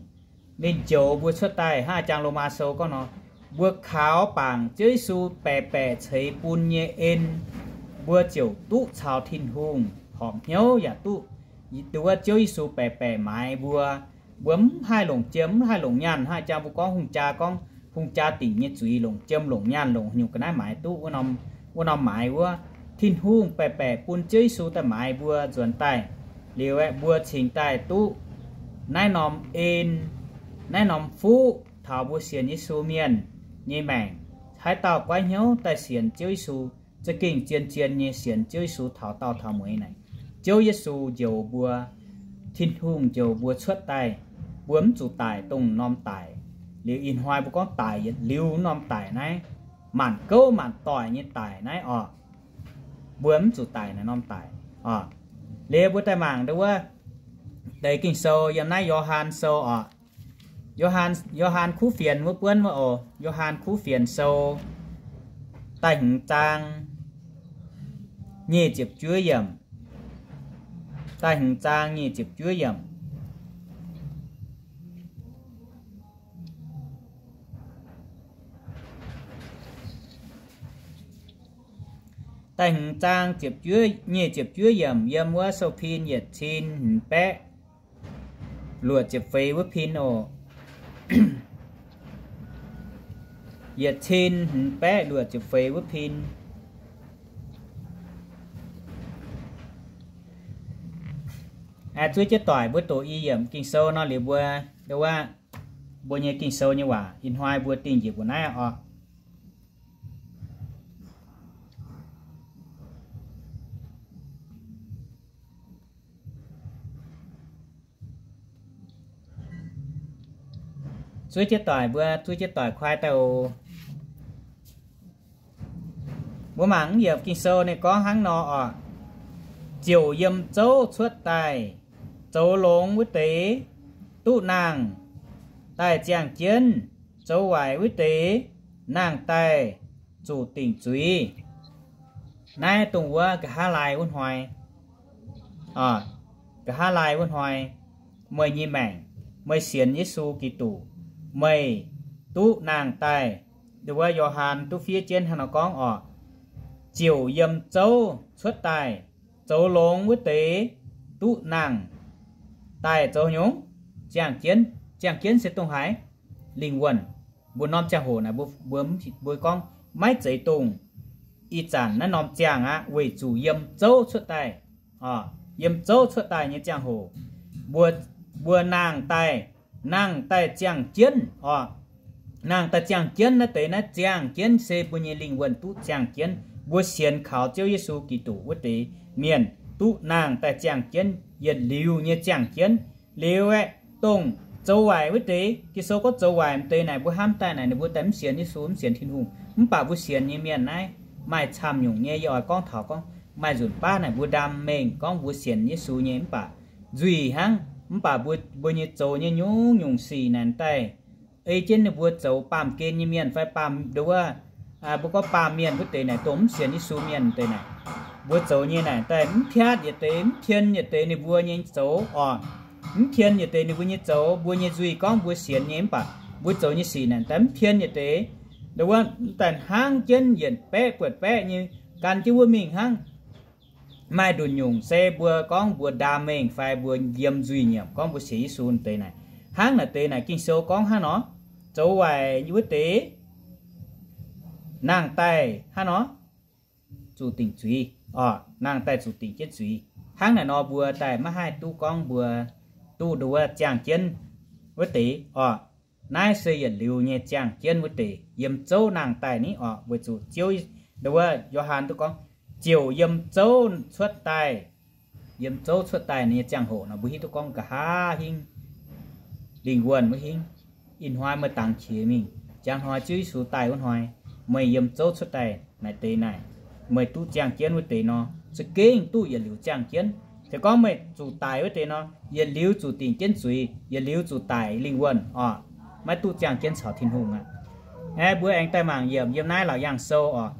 ninh njoux mbuo cuotv daaih hnangv a'jang Lomaa Sou gorngv nor, mbuo kaux bangc Ziouv Yesu baeqc baeqc ceix bun nyei en, mbuo ziouc duqv caux Tin-Hungh horpc hnyouv yaac duqv, nduov Ziouv Yesu baeqc baeqc maaiz mbuo. Mbuo mv haih longc jiem, mv haih longc nyaanh hnangv a'jang mbuo gorngv hungh jaa, gorngv hungh jaa dingc nyei zuiz longc jiem longc nyaanh longc haaix nyungc ga'naaiv maaiz duqv wuov norm, wuov norm maaiz wuov. Tin-Hungh baeqc baeqc bun Ziouv Yesu daaih maaiz mbuo nzuonx daaih. Liuz aeqv, mbuo cingx daaih duqv naaiv norm en, naaiv norm fuqv taux mbuo sienx Yesu mienh nyei maengc. Haaix dauh goiv hnyouv daaih sienx Ziouv Yesu, za'gengh zien-zien nyei sienx Ziouv Yesu taux daauh taux mueiz naaic. Ziouv Yesu njoux mbuo, Tin-Hungh njoux mbuo cuotv daaih, mbuo mv zuqc daic dongh norm daic. Liuz ih hnoi mbuo gorngv daic yietc liuz norm daic naaiv, maanc gouv maanc doic nyei daic naaiv oc. Mbuo mv zuqc daic naaiv norm daic oc. Liuz mbuo daaih mangc nduov wuov deix Ging-Sou yiem naaiv Yo^han Sou oc. Yo^han, Yo^han Kuv Fienx wuov buonv wuov oc. Yo^han Kuv Fienx Sou da'hmz zaang nyic ziepc juov yiemc. Da'hmz zaang nyic ziepc juov yiemc. Da'hmz zaang ziepc juov, nyic ziepc juov yiemc yiem wuov sou pin yietc cin hmz baeqv luoqc ziepc feix wuov pin oc. Yietc cin hmz baeqv luoqc ziepc feix wuov pin. Zuov jienv doic mbuo doqc i yiemc Ging-Sou nor liuz mbuo, wuov, mbuo nyei Ging-Sou nyei waac ih hnoi mbuo dingh njiec mbuo naaiv oc. zuov jienv doic, mbuo zuov jienv doic kuaai daaih oc. Mbuo mangc mv yiemc Ging-Sou ninh gorngv hnangv nor oc. Ziouc yiem zouv cuotv daaih, zoux longx wuov deix duqv nangh daaih ziangh jienv, zoux waaic wuov deix nangh daaih zuqc dingc zuiz. Naaiv dongh wuov nqa'haav laai wuov hnoi, nqa'haav laai wuov hnoi, meih nyei maengc, meih sienx Yesu Giduc, meih duqv nangh daaih, wuov Yo^han duqv fiev jienv hnangv nor gorngv oc. Ziouc yiem zouv cuotv daaih, zoux longx wuov deix duqv nangh daaih zoux nyungc, ziangh jienv. Ziangh jienv se dongh haaix? Lingh wuonh. Mbuo norm ziangh hoc naaic mbuo, mbuo, mbuo gorngv maiv zeiz dongh ih zanc naaiv norm ziangh aqv, weic zuqc yiem zouv cuotv daaih, yiem zouv cuotv daaih nyei ziangh hoc, mbuo, mbuo nangh daaih, nangh daaih ziangh jienv oc. Nangh daaih ziangh jienv naaiv deix naaiv ziangh jienv se mbuo nyei lingh wuonh duqv ziangh jienv. Mbuo sienx kaux Ziouv Yesu Giduc wuov deix mienh duqv nangh daaih ziangh jienv, yietc liuz nyei ziangh jienv. Liuz aeqv, dongh zoux waaic wuov deix, Ging-Sou gorngv zoux waaic wuov deix naaic, mbuo hnamv daaih naaic ninh mbuo daaih mv sienx Yesu, mv sienx Tin-Hungh. Mv baac mbuo sienx nyei mienh naaiv maaih camv nyungc nyei. Yie oix gorngv taux gorngv maaih nzunc baav naaic mbuo ndaam mengh gorngv mbuo sienx Yesu nyei mv baac nzuih hnangv. Mv baac mbuo, mbuo nyei zoux nyei nyungc-nyungc sic naaic daaih ei jienv ninh mbuo zoux baamh gen nyei mienh fai baamh nduov, mbuo gorngv baamh mienh wuov deix naaic, dongh mv sienx Yesu mienh deix naaic, mbuo zoux nyei naaic daaih mv piatv yietc deix, mv tien yietc deix ninh mbuo nyei zoux oc. Mv tien yietc deix ninh mbuo nyei zoux, mbuo nyei nzuih gorngv mbuo sienx nyei mv baac mbuo zoux nyei sic naaic daaih mv tien yietc deix. Nduov, daaih hnangv jienv yienc baeqv buonc baeqv nyei gan jienv wuov mingh hnangv. Maaih nduqc nyungc se mbuo gorngv mbuo ndaam mengh fai mbuo yiem nzuih nyiemc gorngv mbuo sienx Yesu deix naaic. Hnangv naaic deix naaic Ging-Sou gorngv hnangv nor, zoux waaic wuov deix nangh daaih hnangv nor zuqc dingc zuiz oc, nangh daaih zuqc dingc jienv zuiz. Hnangv naaic nor mbuo daaih maiv haih duqv gorngv mbuo duqv nduov ziangh jienv wuov deix oc. Naaiv se yietc liuz nyei ziangh jienv wuov deix yiem zouv nangh daaih ni oc, weic zuqc Ziouv nduov Yo^han duqv gorngv, ziouc yiem zouv cuotv daaih, yiem zouv cuotv daaih nyei ziangh hoc nor mbuo hiuv duqv gorngv nqa'haav hingv, lingh wuonh wuov hingv, ih hnoi meih dangx qiex mingh, ziangh hnoi Ziouv Yesu daaih wuov hnoi, meih yiem zouv cuotv daaih naaic deix naaic, meih duqv ziangh jienv wuov deix nor, za'gengh duqv yietc liuz ziangh jienv. Se gorngv meih zuqc daic wuov deix nor, yietc liuz zuqc dingc jienv zuiz, yietc liuz zuqc daic lingh wuonh oc, maiv duqv ziangh jienv caux Tin-Hungh aqv. Aeqv, mbuo aengx daaih mangc yiem, yiem naaiv Laauc Yaangh Sou oc.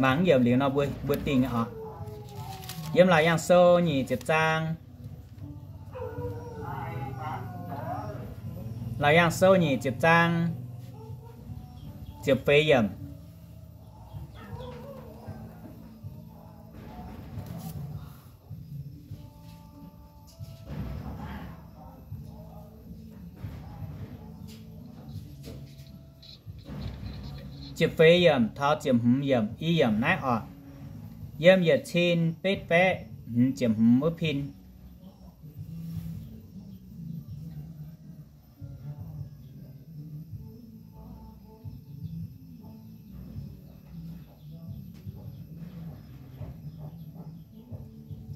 Mangc yiem liuz nor mbuo, mbuo dingh oc. Yiem Laauc Yaangh Sou nyic ziepc zaang, Laauc Yaangh Sou nyic ziepc zaang, ziepc feix yiemc. Ziepc feix yiemc taux ziepc hmz yiemc, i yiemc naaiv oc. Yiem yietc cin betv baeqv hmz ziepc hmz wuov pin.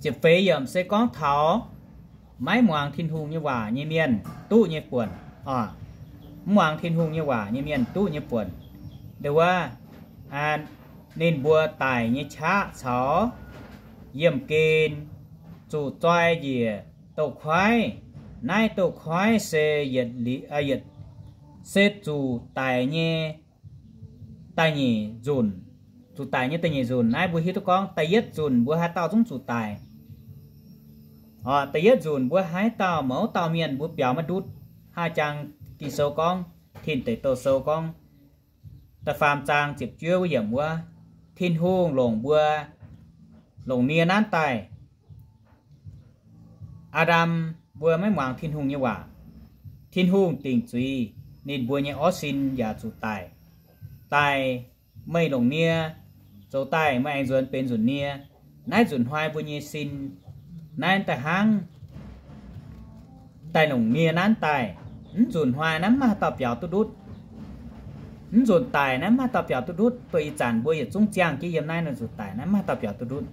Ziepc feix yiemc se gorngv taux maiv muangx Tin-Hungh nyei waac nyei mienh duqv nyei buonc oc. Mv muangx Tin-Hungh nyei waac nyei mienh duqv nyei buonc. Nduov, ninh mbuo daic nyei qaqv caux yiemh gen zuqc zoi njiec douz-koiv. Naaiv douz-koiv se yietc, se zuqc daic nyei da'nyeic nzunc. Zuqc daic nyei da'nyeic nzunc naaiv mbuo hiuv duqv gorngv da'yietv nzunc mbuo haaix dauh zungv zuqc daic. Da'yietv nzunc mbuo haaix dauh, mouz dauh mienh mbuo biaux maiv ndutv. Hnangv jang Ging-Sou gorngv, Tin Deic Douh Sou gorngv, da'faam zaang ziepc juov wuov yiemc wuov, Tin-Hungh longc mbuo, longc nie nanv daaih. Aa^ndam mbuo maiv muangx Tin-Hungh nyei waac. Tin-Hungh dingc zuiz, ninh mbuo nyei orv sin yaac zuqc daic. Daic, meih longc nie zoux daaih, meih aengx nzuonx benx nzunc nie. Naaiv nzunc hnoi mbuo nyei sin naaiv daaih hnangv daaih longc nie nanv daaih. Mv nzunc hnoi naaiv mv maaih haaix dauh biaux duqv ndutv. Mv nzunc daic naaiv mv maaih haaix dauh biaux duqv ndutv. Dongh ih zanc mbuo yietc zungv ziangh jienv yiem naaiv nzunc daic naaiv mv maaih haaix dauh biaux duqv ndutv.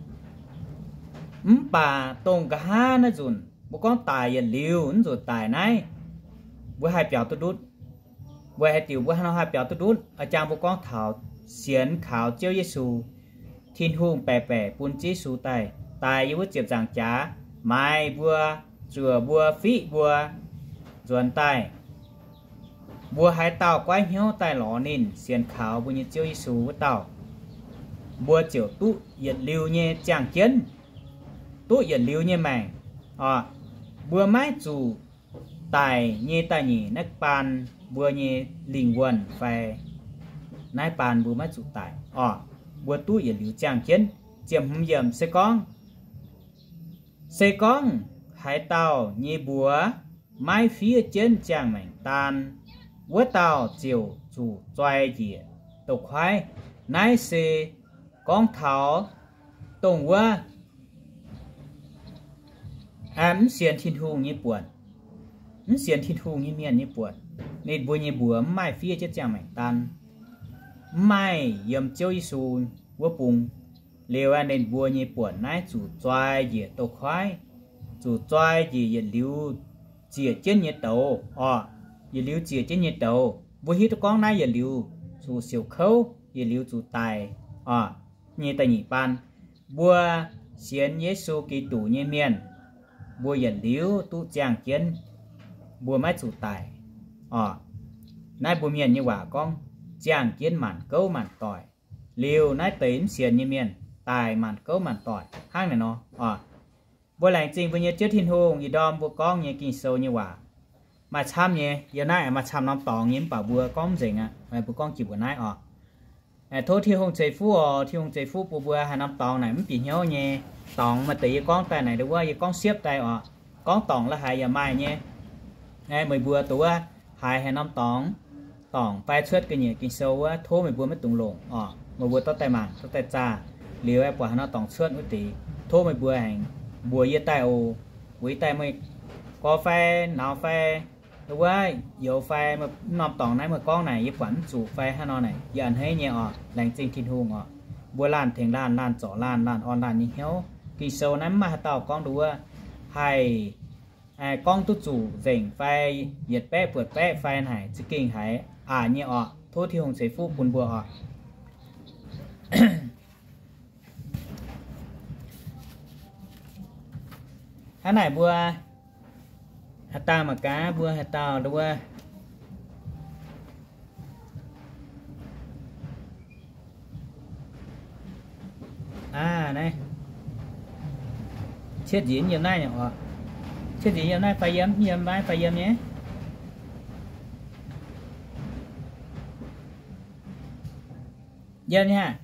Mv baac dongh nqa'haav naaiv nzunc mbuo gorngv daic yietc liuz, mv nzunc daic naaiv, mbuo haih biaux duqv ndutv. Weic haaix diuc mbuo hnangv nor haih biaux duqv ndutv? A'jang mbuo gorngv taux sienx kaux Ziouv Yesu, Tin-Hungh baeqc baeqc bun Ziouv Yesu daaih, daaih yiem wuov ziepc nzaangc jaax, maaiz mbuo, zuoqc mbuo, fiqv mbuo nzuonx daaih. Mbuo haaix dauh goiv hnyouv daaih lorz ninh, sienx kaux mbuo nyei Ziouv Yesu wuov dauh, mbuo ziouc duqv yietc liuz nyei ziangh jienv, duqv yietc liuz nyei maengc. Oc, mbuo maiv zuqc daic nyei da'nyeic naaiv baan mbuo nyei lingh wuonh fai naaiv baan mbuo maiv zuqc daic. Oc, mbuo duqv yietc liuz ziangh jienv. Ziepc hmz yiemc se gorngv, se gorngv haaix dauh nyei mbuox maiv fiev jienv ziangh maengc daan, wuov dauh ziouc zuqc zoi njiec douz-koiv. Naaiv se gorngv taux dongh wuov mv sienx Tin-Hungh nyei buonc, mv sienx Tin-Hungh nyei mienh nyei buonc. Ninh mbuo nyei mbuox mv maaih fiev jienv ziangh maengc daan, mv maaih yiem Ziouv Yesu wuov bung. Liuz aeqv, ninh mbuo nyei buonc naaiv zuqc zoi njiec douz-koiv, zuqc zoi njiec yietc liuz ziec jienv nyei douz. Oc, yietc liuz ziec jienv nyei douz, mbuo hiuv duqv gorngv naaiv yietc liuz zuqc siouc kouv, yietc liuz zuqc daic. Oc, nyei da'nyeic baan, mbuo sienx Yesu Giduc nyei mienh, mbuo yietc liuz duqv ziangh jienv, mbuo maiv zuqc daic. Oc, naaiv mbuo mienh nyei waac gorngv ziangh jienv maanc gouv maanc doic. Liuz naaiv deix mv sienx nyei mienh daic maanc gouv maanc doic hnangv naaiv nor. Oc, mbuo laengz zingh mbuo nyei Ziouv Tin-Hungh ih ndorm mbuo gorngv nyei Ging-Sou nyei waac maaih camv nyei. Yiem naaiv maaih camv norm dorngx nyei mv baac mbuo gorngv mv nzengc aqv. Mbuo gorngv jiex mbuo naaiv oc. Tov Tin-Hungh ceix fuqv oc. Tin-Hungh ceix fuqv bun mbuo haaix norm dorngx naaic mv bieqc hnyouv nyei dorngx maaih deix yie gorngv daaih naaic nduov wuov yie gorngv siepv daaih oc. Gorngv dorngc la'haic yaac maaih nyei. Meih mbuo dongh wuov haiz haaix norm dorngx, dorngc fai cuotv ga'nyiec Ging-Sou wuov, tov meih mbuo maiv dungx longc oc. Meih mbuo dorh daaih mangc, dorh daaih zaah, liuz aeqv, buatc haaix norm dorngx cuotv wuov deix, tov meih mbuo aengx mbuox yie daaih oc. Mbuox yie daaih meih gorx fai nauz fai wuov youz fai mv norm dorngx naaiv meih gorngv naaic yie buatc mv zuqc fai hnangv nor naaic, yie a'hneiv nyei oc. Laengz zingh Tin-Hungh oc. Mbuo laanh tengx laanh, laanh zorc laanh, laanh orn laanh nyei hnyouv. Ging-Sou naaiv mv maaih haaix dauh gorngv nduov wuov haih gorngv duqv zuqc nzengc fai yietc baeqv buatc baeqv fai naaic za'gengh haiz aqc nyei oc. Tov Tin-Hungh ceix fuqv bun mbuo oc. Hnangv naaic mbuo haaix dauh mangc gaax, mbuo haaix dauh nduov wuov aa, naaiv cietv nziex yiem naaiv nyei oc. Cietv nziex yiem naaiv fai yiem, yiem naaiv fai yiem nyei? Yiem nyei aqv.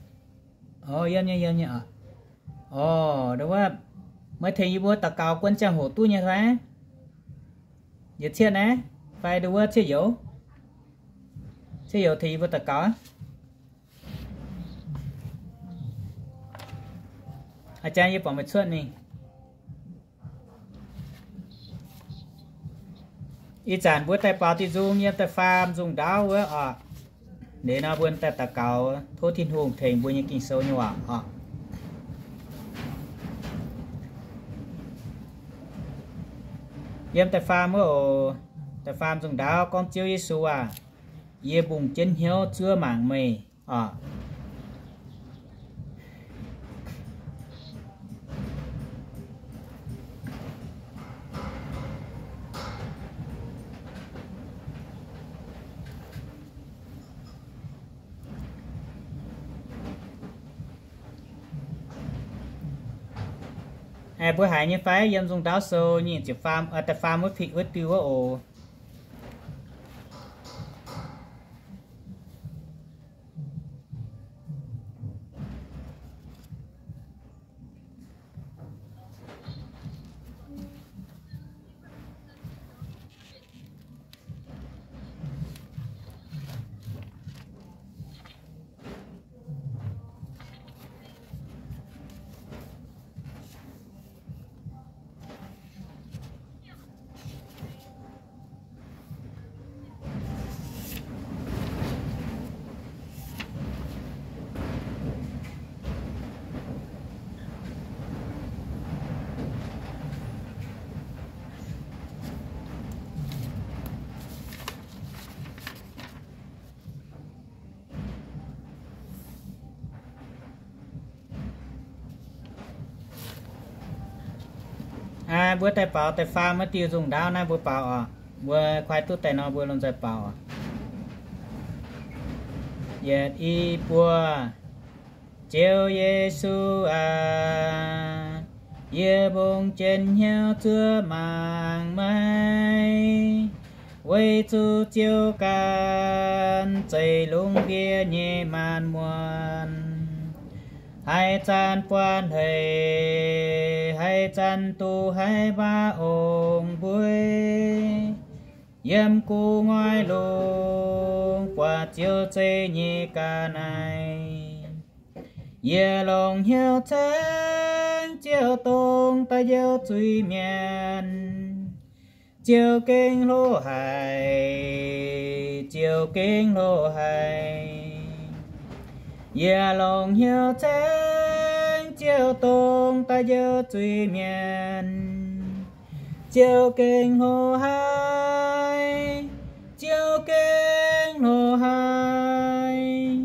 Oc, yiem nyei, yiem nyei oc. Oc, nduov wuov, meih tengx yie mbuo daux gaux guon ziangh hoc duqv nyei fai? Yietc cietv naaiv fai nduov wuov cietv youz? Cietv youz tengx yie mbuo daux gaux aqv. A'jang yie borngc meih cuotv mingh. Ih zanc mbuo daaih baaux diuh nzung yiem da'faam nzungh ndaauv wuov oc. Liuz nor mbuo daaih daux gaux tov Tin-Hungh tengx mbuo nyei Ging-Sou nyei waac oc. Yiem da'faam wuov oc. Da'faam nzungh ndaauv gorngv Ziouv Yesu aah, yie mbungh jienv hnyouv zuov mangc meih oc. Mbuo haiz nyei fai? Yiem Nzung Ndaauv Sou nyic ziepc faam, da'faam wuov, wuov diuh wuov oc. Aa, mbuo daaih baaux da'faam wuov diuh nzungh ndaauv naaiv mbuo baaux oc. Mbuo kuaaiv duqv daaih nor mbuo lomh nzoih baaux oc. Yietc, i, buo. Ziouv Yesu aac, yie mbungv jienv hnyouv zuov mangc meih, weic zuqc Ziouv ganh zeiv lungh ndiev nyei maanc muotc, haaix zanc buatc hleix, haaix zanc duqv haiz waac ong-mbueiv, yiem gu'nguaaic lungh buatc Ziouv zeiv nyei ga'naaiv. Yie longc hnyouv caengv Ziouv dongh da'yietv zuiz-mienh, Ziouv gengh hlo haic, Ziouv gengh hlo haic. Yie longc hnyouv caengv Ziouv dongh da'yietv zuiz-mienh, Ziouv gengh hlo haic, Ziouv gengh hlo haic.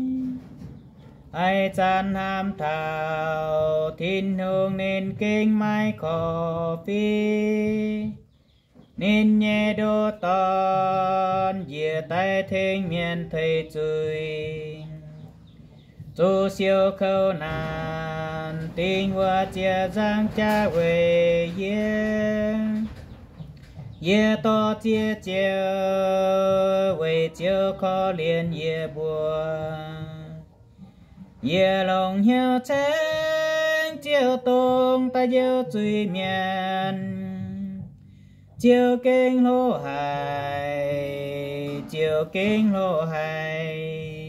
Haaix zanc hnamv taux Tin-Hungh, ninh gengh maiv korv-fiqv. Ninh nyei ndoqv dorn njiec daaih tengx mienh teix zuiz, zuqc siou kouv naanc, dingc wuov ziec nzangc jaax weic yie. Yie dorh ziex ziouc weic Ziouv korv-lienh yie mbuo. Yie longc hnyouv caengv Ziouv dongh da'yietv zuiz-mienh, Ziouv gengh hlo haic, Ziouv gengh hlo haic.